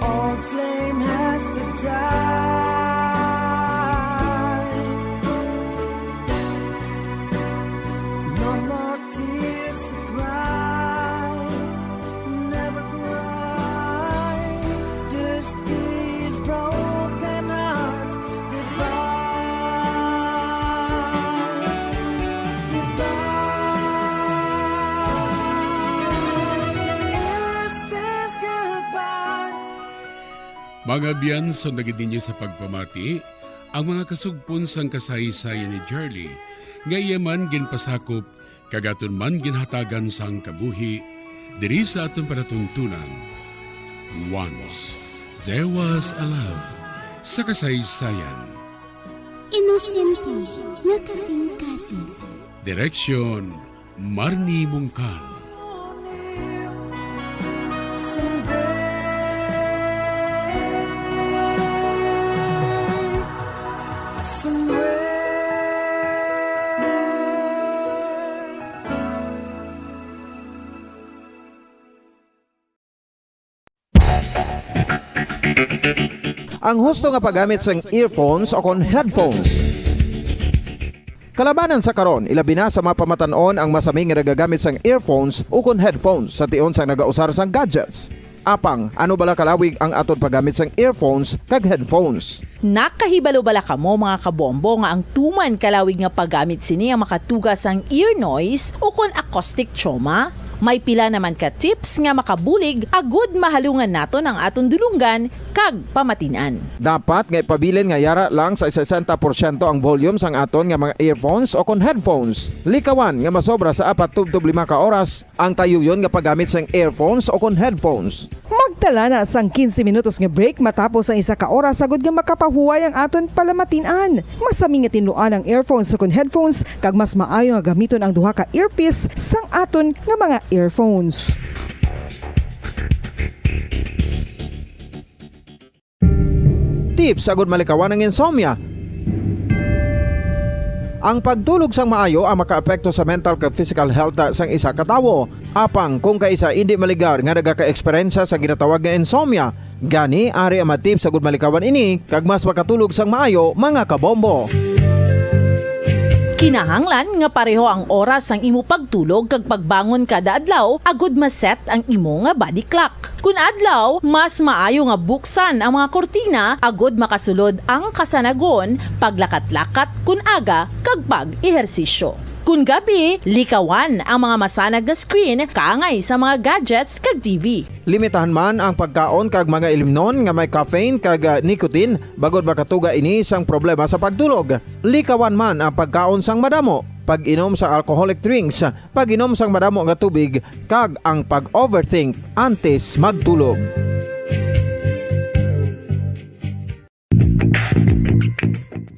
Old flame has to die. No more tears to cry. Never cry. Just these broken hearts. Goodbye. Goodbye. Is this goodbye? Mga biyanso na gid ninyo sa pagpamati, ang mga kasugpon sang kasaysayan ni Charlie, nga iya man ginpasakop kag aton man ginhatagan sang kabuhi diri sa aton palatuntunan. Once There Was a Love sa kasaysayan. Inosente nga kasing-kasing. Direksyon, Marnie Mungkal. Ang husto nga paggamit sang earphones o kon headphones. Kalabanan sa karon, ilabi na sa mga pamatan-on ang masami nga nagagamit sang earphones o kon headphones sa tion sang nagausar sang gadgets. Apang, ano bala kalawig ang aton paggamit sang earphones kag headphones? Nakahibalo bala kamo, mga kabombo, nga ang tuman kalawig nga paggamit sini ang makatuga sang ear noise o kon acoustic trauma? May pila naman ka tips nga makabulig agud mahalungan naton ang aton dulonggan kag pamatin-an. Dapat nga ipabilin nga yara lang sa sesenta porsyento ang volume sang aton nga mga earphones o kon headphones. Likawan nga masobra sa apat tubtob lima ka oras ang tayuyon nga paggamit sang earphones o kon headphones. Mag Tala na sang quince minutos nga break matapos ang isa ka oras agud nga makapahuway ang aton palamatin-an. Mas sami nga tinluan ang earphones ukon headphones, kag mas maayo nga gamiton ang duha ka earpiece sang aton nga mga earphones. Tips agud malikawan ang insomnia. Ang pagtulog sang maayo ang makaapekto sa mental kag physical health sang isa ka tawo. Apang kung kaisa indi maligar nga nagakaeksperyensya sa ginatawag nga insomnia, gani ari ang mga tips agud malikawan ini kag mas makatulog sang maayo, mga kabombo. Kinahanglan nga pareho ang oras sang imo pagtulog kag pagbangon kada adlaw agud ma-set ang imo nga body clock. Kun adlaw, mas maayo nga buksan ang mga kurtina agud makasulod ang kasanagon, paglakat-lakat kun aga, kag pag-ehersisyo. Kun gabi, likawan ang mga masanag nga screen kaangay sa mga gadgets kag T V. Limitahan man ang pagkaon kag mga ilimnon nga may caffeine kag, ah, nicotine, bangod makatuga ini sang problema sa pagtulog. Likawan man ang pagkaon sang madamo, pag-inom sa alcoholic drinks, pag-inom sang madamo nga tubig, kag ang pag-overthink antes magtulog.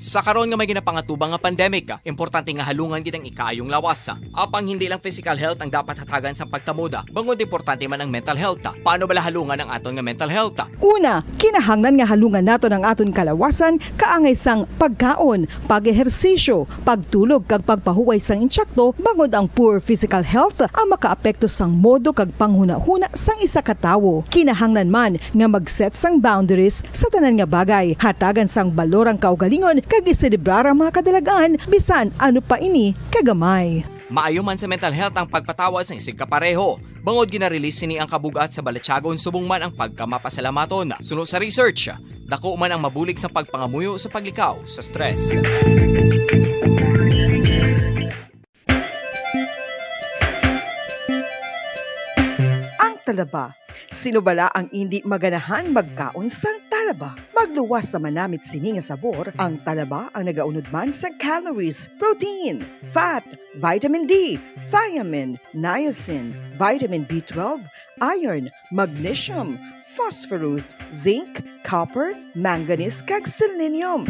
Sa karon nga may ginapangatubang nga pandemic, importante nga halungan gid ang ikaayong lawas. Apang hindi lang physical health ang dapat hatagan sa pagkamoda, bangod importante man ang mental health. Paano bala halungan ang aton nga mental health? Una, kinahanglan nga halungan naton ang aton kalawasan kaangay sang pagkaon, pag-ehersisyo, pagtulog kag pagpahuway sang insakto, bangod ang poor physical health ang makaapekto sang modo kag panghunahuna sang isa ka tawo. Kinahanglan man nga mag-set sang boundaries sa tanan nga bagay. Hatagan sang balor ang kaugalingon kag iselebrar ang mga kadalag-an, bisan ano pa ini kagamay. Maayo man sa mental health ang pagpatawad sang isigkapareho, bangod gina-release sini ang kabug-at sa balatyagon subong man ang pagkamapasalamaton. Suno sa research, dako man ang mabulig sa pagpangamuyo sa paglikaw sa stress. Ang talaba. Sino bala ang indi maganahan magkaon sang talaba? Magluwas sa manamit sini nga sabor, ang talaba ang nagaunod man sa calories, protein, fat, vitamin D, thiamine, niacin, vitamin B twelve, iron, magnesium, phosphorus, zinc, copper, manganese, kag selenium.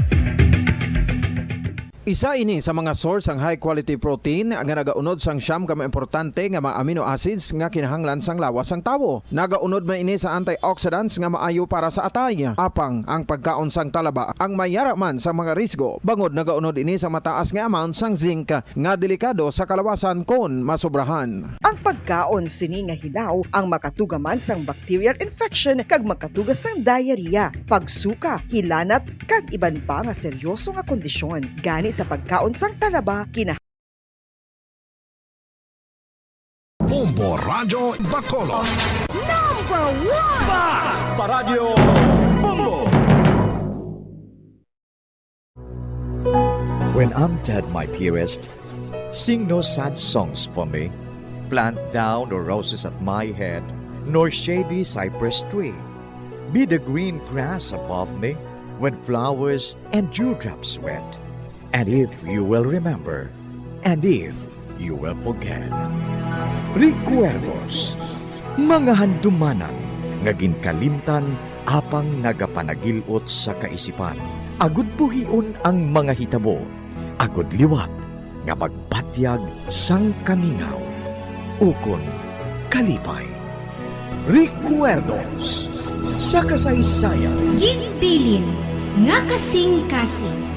Isa ini sa mga source sang high quality protein nga nagaunod sang siyam ka mga importante nga mga amino acids nga kinahanglan sang lawas sang tawo. Nagaunod man ini sa antioxidants nga maayo para sa atay. Apang ang pagkaon sang talaba ang may yara man sang mga risgo, bangod nagaunod ini sa mataas nga amount sang zinc nga delikado sa kalawasan kon masobrahan. Ang pagkaon sini nga hilaw ang makatuga man sang bacterial infection kag makatuga sang diarrhea, pagsuka, hilanat, kag iban pa nga seryoso nga kondisyon. Gani sa pagkaon sang talaba, kina- Bombo Radyo Bacolod. Number one! Basta Radyo Bombo! When I'm dead, my dearest, sing no sad songs for me. Plant thou no roses at my head, nor shady cypress tree. Be the green grass above me when flowers and dewdrops wet. And if you will remember, and if you will forget. Recuerdos, mga handumanan nga ginkalimtan apang nagapanagil-ot sa kaisipan, agud buhion ang mga hitabo, agud liwat nga magbatyag sang kamingaw ukon kalipay. Recuerdos sa kasaysayan. Ginbilin nga kasing-kasing.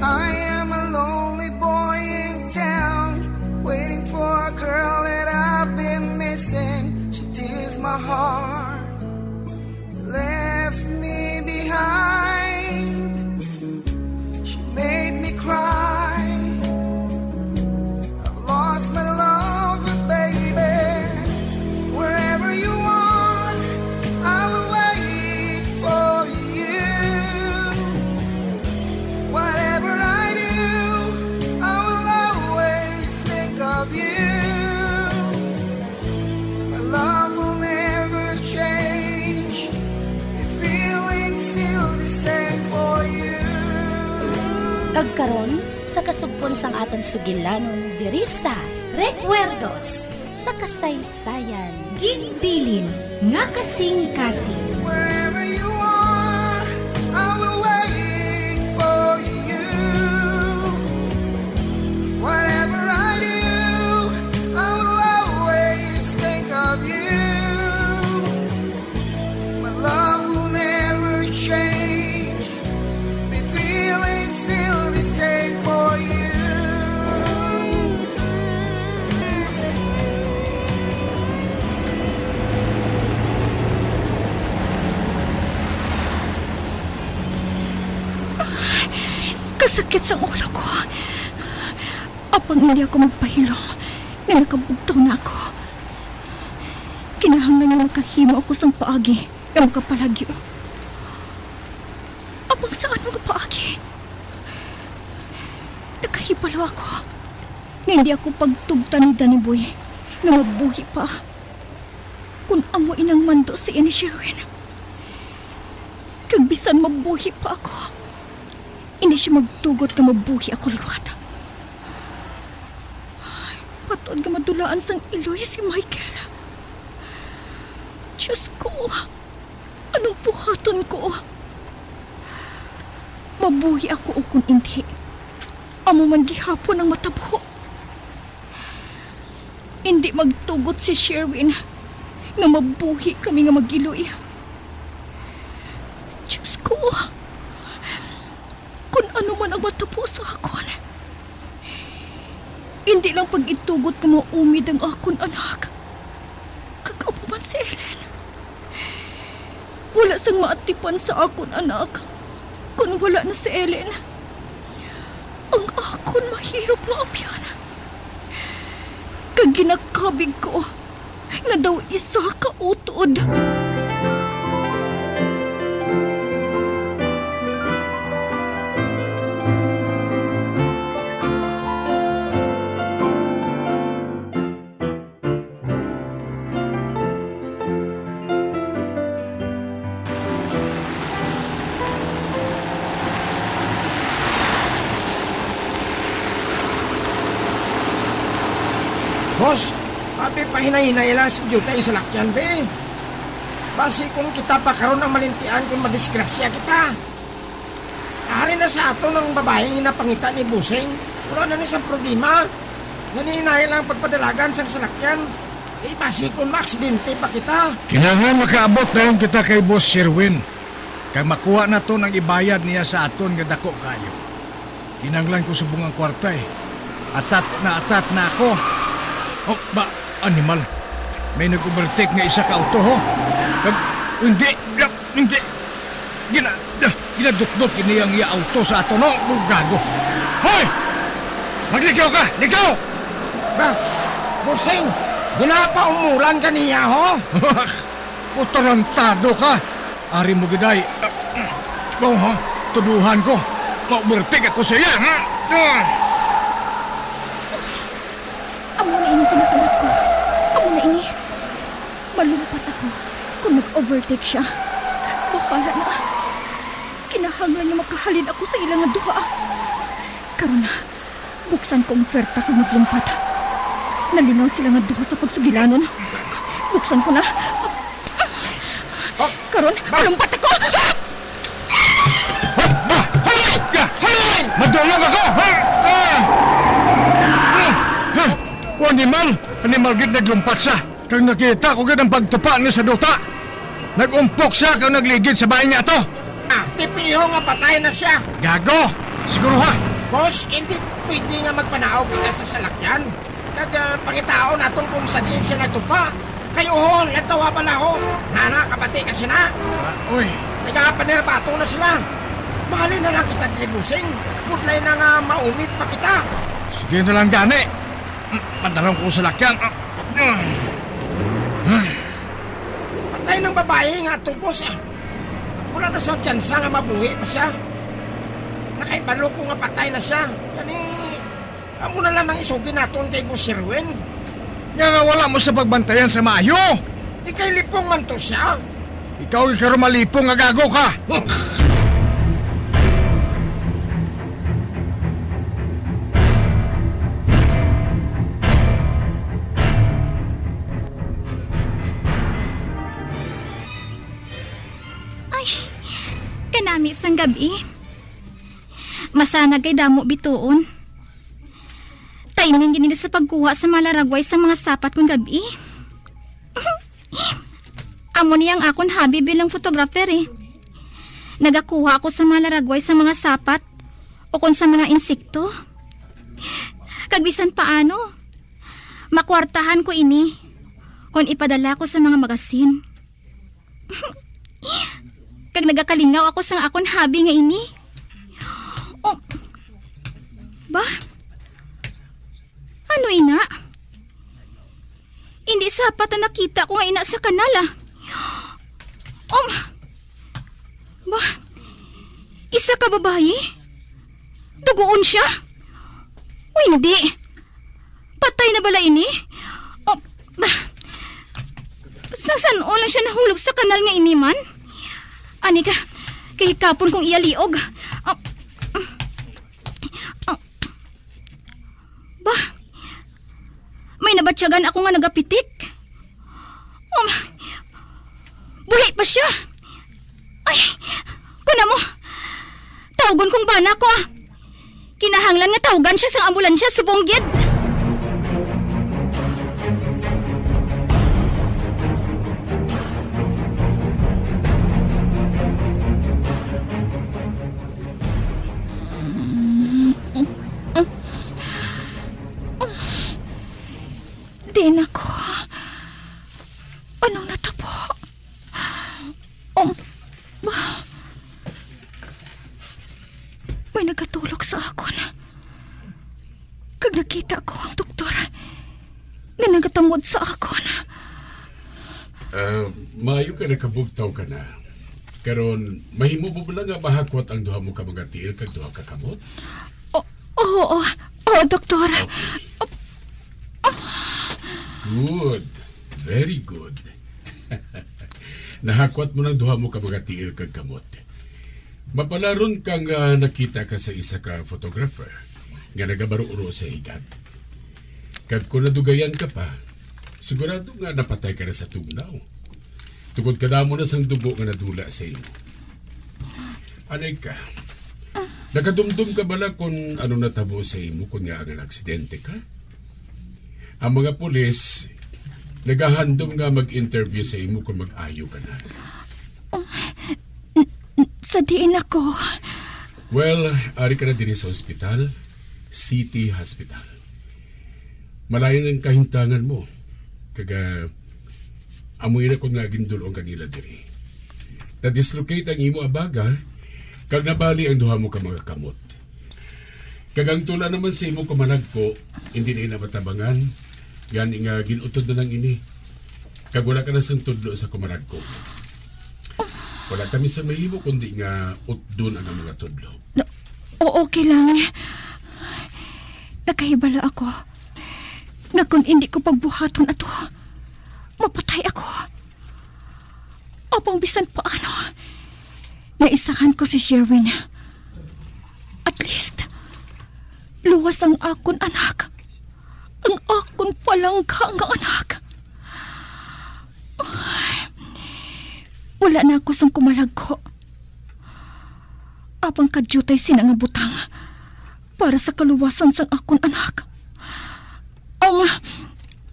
I am a lonely boy in town, waiting for a girl that I've been missing. She tears my heart, left me behind. She made me cry. I've lost my love, baby. Wherever you are, I will wait for you. Whatever I do, I will always think of you. My love will never change. The feeling's still the same for you. Kag karon, sa kasugpon sang aton sugilanon diri sa Recuerdos. sa kasaysayan. Ginbilin nga kasing-kasing. Wherever you are, I will wait for you. Whatever I do, I will always think of you. My love will never change. The feeling still the same for you. Kasakit sang ulo ko. Apang hindi ako magpahilom nga nakabugtaw na ako. Kinahanglan nga makahimo ako sang paagi nga makapalagyo. Apang sa ano nga paagi? Nakahibalo ako nga hindi ako pagtugtan ni Danny Boy nga mabuhi pa. Kun amo inang mando sa iya ni Sherwin, kag bisan mabuhi pa ako, hindi siya magtugot nga mabuhi ako liwat. Ay, patuod nga madulaan sang iloy si Michael. Diyos ko, anong buhaton ko? Mabuhi ako ukon indi, amo man gihapon ang matabo. Indi magtugot si Sherwin nga mabuhi kami nga mag-iloy. Diyos ko, kun ano man ang matabo sa akon, indi lang pag-itugot nga maumid ang akon anak. Kag amo man si Ellen. Wala sang maatipan sa akon anak kon wala na si Ellen, ang akon mahirop nga abyan. Kag ginakabig ko nga daw isa ka utod. Boss, abi, pahinay-hinay lang sa diutay ang salakyan, be. Basi kung kita pa karon ang malintian kung madisgrasya kita. Ari na sa aton ang babaeng ginapangita ni Busing. Wala na ni sang problema. Hinay-hinay lang pagpadalagan sang salakyan. Eh, basi kung maaksidente pa kita. Kinahanglan makaabot dayon kita kay Boss Sherwin. Kay makuha naton ang ibayad niya sa aton nga dako kayo. Kinahanglan ko subong ang kwarta, eh. Atat na atat na ako. Oh, ba, animal. May nag-overtake nga isa ka auto, ho. Nag-, hindi, hindi. Gina-, ginadutdot ini ang iya auto sa ato, no? Gago. Hoy! Maglikaw ka! Likaw! Ba, Busing, ginapaumulan ka niya, ho? Utarantado ka! Ari mo, giday. Mo, ha? Tuduhan ko. Mauberte ka ko sa iya, ha? Ah! Amo na ini ginahulat ko. Amo na ini. Malumpat ako kung mag-overtake siya. Bahala na. Kinahanglan nga makahalin ako sa ila nga duha. Karon na, buksan ko ang puwerta kag maglumpat. Nalingaw sila nga duha sa pagsugilanon. Buksan ko na. Oh, karon, ba, malumpat ako! Ba, ba, hoy! Ya, hoy! Madulog ako! Ha? Ah! Ah! Ah! O, animal! Animal gid naglumpat siya. Kag nakita ko gid ang pagtupa ni sa duta. Nag-umpok siya kag nagligid sa bahin nga ato. Ah, tipiho nga patay na siya. Gago! Siguro ha? Boss, hindi pwede nga magpanaog kita sa salakyan. Kag, ah, pangitaon naton kung sa diin siya nagtupa. Kay uhol, lantawa bala ho. Nana, kabati ka sina? Ah, uy. Nagapanerbato na sila. Mahalin na lang kita diri, Busing. Budlay na nga maumid pa kita. Sige na lang gani. Mm, pandaron ko sa lakyan. Ah, ah. Patay ng babae nga to, boss, ah. Wala na sa tsansa nga mabuhi pa siya. Nakaibalo ko nga patay na siya. Gani, amo na lang ang isugi naton kay Boss Sherwin. Nga nga wala mo sa pagbantayan sa maayo. Di kay lipong man to siya. Ikaw, ikaw malipong nga gago ka. Kanami sang gab-i. Masanag kay damo bituon. Timing gid ini sa pagkuha sa malaragway sa mga sapat kon gab-i. Amo ni ang akon hobby bilang photographer, eh. Nagakuha ako sa malaragway sa mga sapat o kon sa mga insekto. Kag bisan paano, makwartahan ko ini kon ipadala ko sa mga magasin. Kag nagakalingaw ako sang akon hobby nga ini. Oh, ba? Ano ina? Hindi sapat ang nakita ko nga ina sa kanal, ah. Um, ba? Isa ka babayi? Dugoon siya? O hindi? Patay na bala ini? O, ba? Sa san-o lang siya nahulog sa kanal nga ini man? Ani ka, kahikapon kong iya liog. Ah, ah, ba? May nabatyagan ako nga nagapitik. Um, buhi pa siya. Ay, kuna mo. Tawgon kong bana ko, ah. Kinahanglan nga tawgan siya sang ambulansya subong gid. Din ako. Anong natabo? Um, may nagatulog sa akon. Kag nakita ko ang doktor nga nagatamod sa akon. Ah, maayo ka nakabugtaw ka na. Karon, mahimo mo bala nga mahakwat ang duha mo ka mga tiil kag duha ka kamot? O-, oo, oo, doktor. Okay. Good. Very good. Nahakwat mo ng duha mo ka mga tiil kag kamot. Mapalaron ka nga nakita ka sa isa ka photographer nga nagabaruro sa higad. Kag kung nadugayan ka pa, sigurado nga napatay ka na sa tugnaw. Tungod kadamo na sang dugo nga nadula sa imo. Anay ka, nakadumdom ka bala kung ano natabo sa imo kung nga nga aksidente ka? Ang mga pulis nagahandom nga mag-interview sa imo kung mag-ayo ka na. Sa diin ako? Well, ari ka na diri sa ospital, City Hospital. Malain ang kahimtangan mo. Kag, ah, amoy na ko nga gindul-ong kanila diri. Na-dislocate ang imo abaga, kag nabali ang duha mo ka mga kamot. Kag ang tula naman sa imo kamalagko, hindi na ina matabangan, gani nga gin-utod na lang ini. Kag wala ka na sang tudlo sa kumalagko. Wala kami sa mahimo kundi nga utdon ang mga tudlo. Na, o, okay lang. Nakahibalo ako nga kung hindi ko pagbuhaton ato, mapatay ako. Apang bisan paano, naisahan ko si Sherwin. At least, luwas ang akon anak. Ang akon palangga nga anak. Wala na ako sang kumalagko. Apang kadyutay sina nga butang para sa kaluwasan sang akon anak. Ang,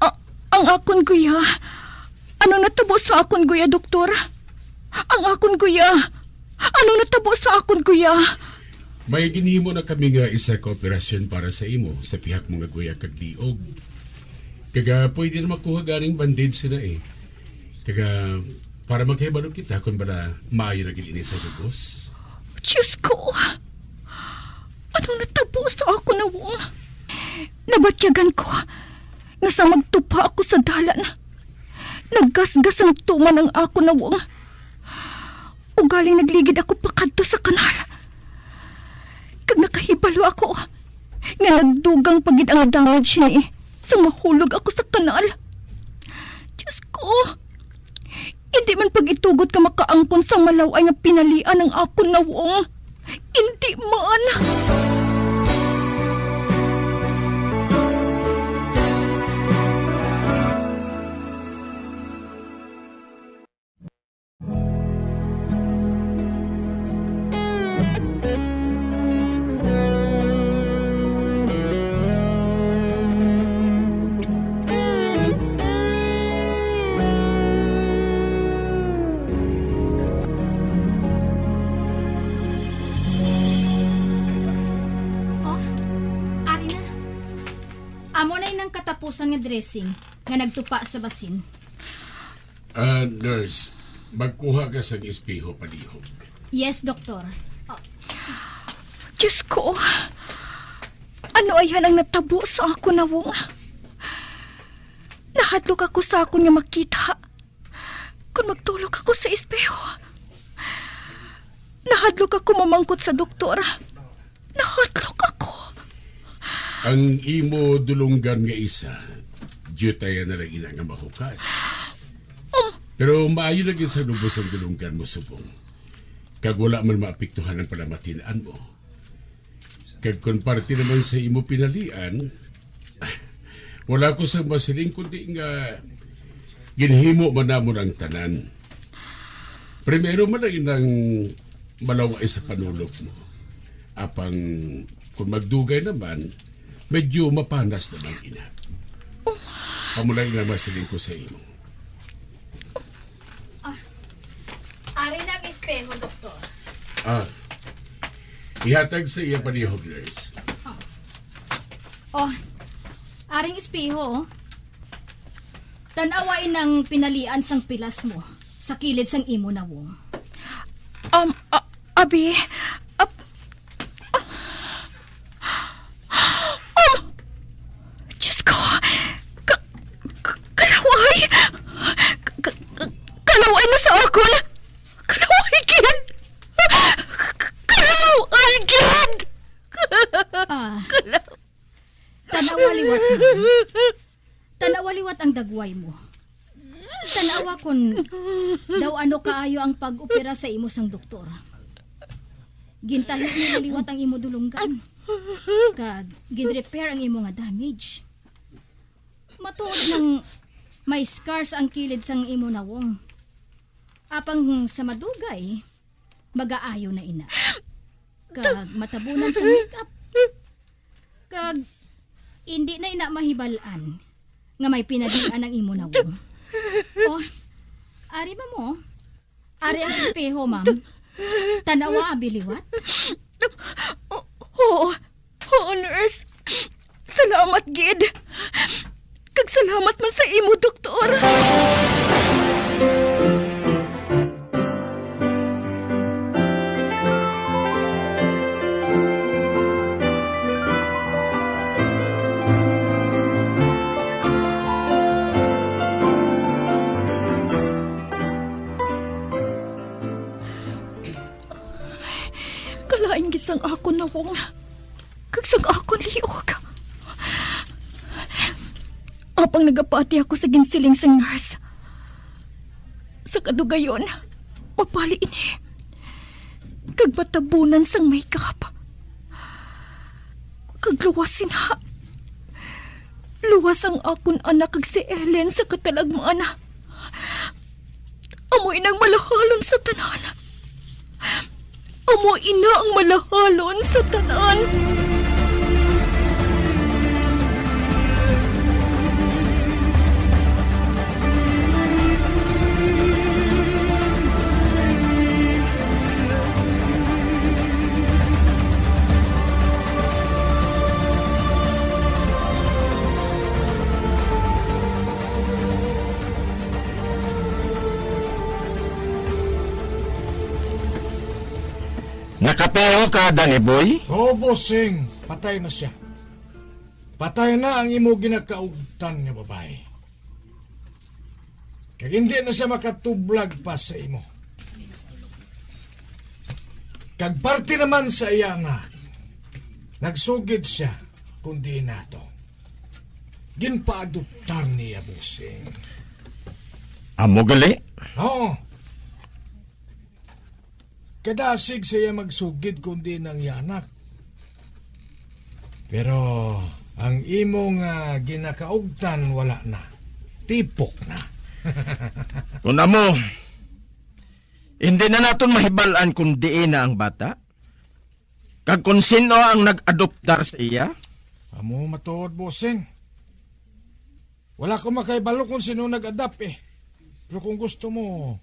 a-, ang akon guya. Ano natabo sa akon guya, doktor? Ang akon guya. Ano natabo sa akon guya? May ginhimo na kami nga isa ka operasyon para sa imo, sa pihak mo nga guya kag liog. Kag, ah, pwede na makuha ganing bandage sila eh. Kag, ah, para makahibalo kita kung bala maayo na gid ini sa lubos. Diyos ko! Anong natabo sa akon nawong? Nabatyagan ko nga sa magtupa ako sa dalan, naggasgas ang tuman ang akon nawong. Ugaling nagligid ako pakadto sa kanal. Kag nakahibalo ako nga nagdugang pa gid ang damage ni sang mahulog ako sa kanal. Diyos ko! Hindi man pag-itugot nga makaangkon sang malaw-ay nga pinalian ang akon nawong. Hindi man! Amo na inang katapusan nga dressing nga nagtupa sa basin. Ah, nurse, magkuha ka sang espeho palihog. Yes, doktor. Oh. Diyos ko, ano ayan ang natabo sa akon nawong? Nahadlok ako sa akon nga makita. Kon magtulok ako sa espeho, nahadlok ako mamangkot sa doktor. Nahadlok ako. Ang imo dulonggan nga isa, diyutayan na lang ina nga mahukas. Um. Pero maayo lagi sa lubos ang dulonggan mo subong. Kag wala man maapektuhan ang palamatian mo. Kag kon parte naman sa imo pinalian, wala ko sang masiling kundi nga ginhimo man namon ang tanan. Primero man lang inang malaway sa panulok mo. Apang kon magdugay naman, medyo mapanas naman ina. Amo lang inang masiling ko sa imo. Ah, ari na ang espeho, doktor. Ah, ihatag sa iya palihog, nurse. Oh, aring espeho, oh. Tan-awa inang pinalian sang pilas mo sa kilid sang imo nawong. Um, a-, abi, ap-, Um, Diyos ko! Ka-, ka-, kalaway! Ka-, ka-, ka-, kalaway na sa akon! Kalaway gid! Ka-, ka-, kalaway gid! Ah, Kalaw- tan-awa liwat, ma'am. Tan-awa liwat ang dagway mo. Tan-awa kon daw ano kaayo ang pag-opera sa imo sang doktor. Gintahi nila liwat ang imo dulonggan. Kag ginrepair ang imo nga damage. Matuod nang may scars ang kilid sang imo nawong. Apang sa madugay, magaayo na ina. Kag matabunan sa makeup. Kag indi na ina mahibal-an nga may pinalian ang imo nawong. Oh, ari, ma'am, oh. Ari ang espeho, ma'am. Tan-awa abi liwat. O-, oo. Oo, nurse. Salamat gid. Kag salamat man sa imo, doktor. Kalain gid sang akon nawong, kag sang akon liog. Apang nagapati ako sa ginsiling sang nurse. Sa kadugayon, mapali ini, kag matabunan sang makeup. Kag luwas sina, luwas ang akon anak kag si Ellen sa katalagman. Amo inang malahalon sa tanan. Amo ina ang malahalon sa tanan. Nakapeho ka, Danny Boy? Oo, bossing. Patay na siya. Patay na ang imo ginakaugtan nga babayi. Kag hindi na siya makatublag pa sa imo. Kag parte naman sa iya anak, nagsugid siya kundi nato. Ginpaadoptar niya, bossing. Amo gali? Oo. Kadasig sa iya magsugid kundi nang iya anak. Pero ang imo nga ginakaugtan wala na. Tipok na. Kun amo, hindi na naton mahibal-an kung diin na ang bata. Kag kon sin-o ang nag-adoptar sa iya? Amo matuod, bossing. Wala ko makahibalo kung sin-o nag-adopt, eh. Pero kung gusto mo,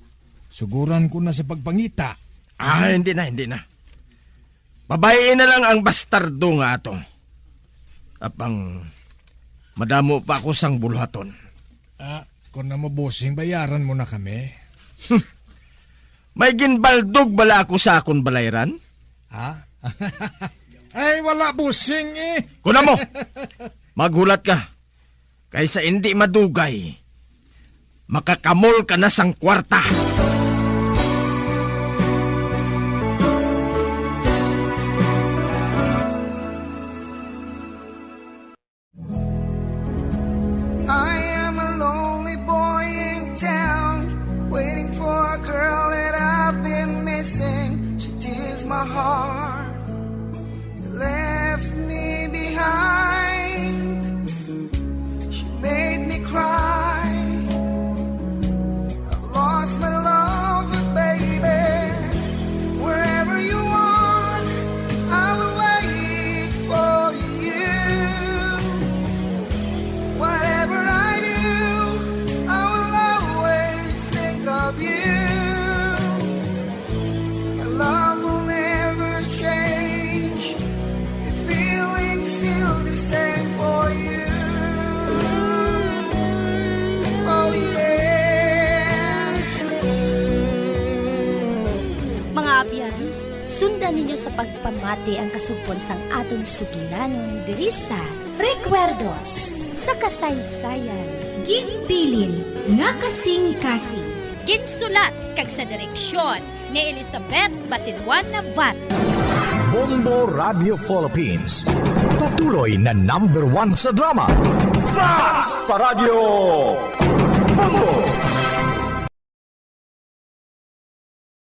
suguran ko na sa pagpangita. Ah, hindi na, hindi na. Babayi na lang ang bastardo nga ato. Apang Madamo pa ako sang buluhaton. Ah, kung na mo, bossing, bayaran mo na kami. May ginbaldog bala ako sa akon balayran? Ha? Ay, wala, bossing, eh. Kuna mo, maghulat ka. Kaysa indi madugay, makakamol ka na sang kwarta. I am a lonely boy in town, waiting for a girl that I've been missing. She tears my heart, left me behind. She made me cry. I've lost my love, but baby, wherever you are, I will wait for you. Whatever I do, I will always think of you. My love will never change. The feeling's still the same for you. Oh, yeah. Mga abyan, sundan ninyo sa pagpamati ang kasugpon sang aton sugilanon diri sa Recuerdos sa Kasaysayan. Ginbilin nga kasing-kasing. Ginsulat kag sa direksyon ni Elizabeth Batiluan Navarro. Bombo Radio Philippines, patuloy na number one sa drama. Basta Radyo Bombo!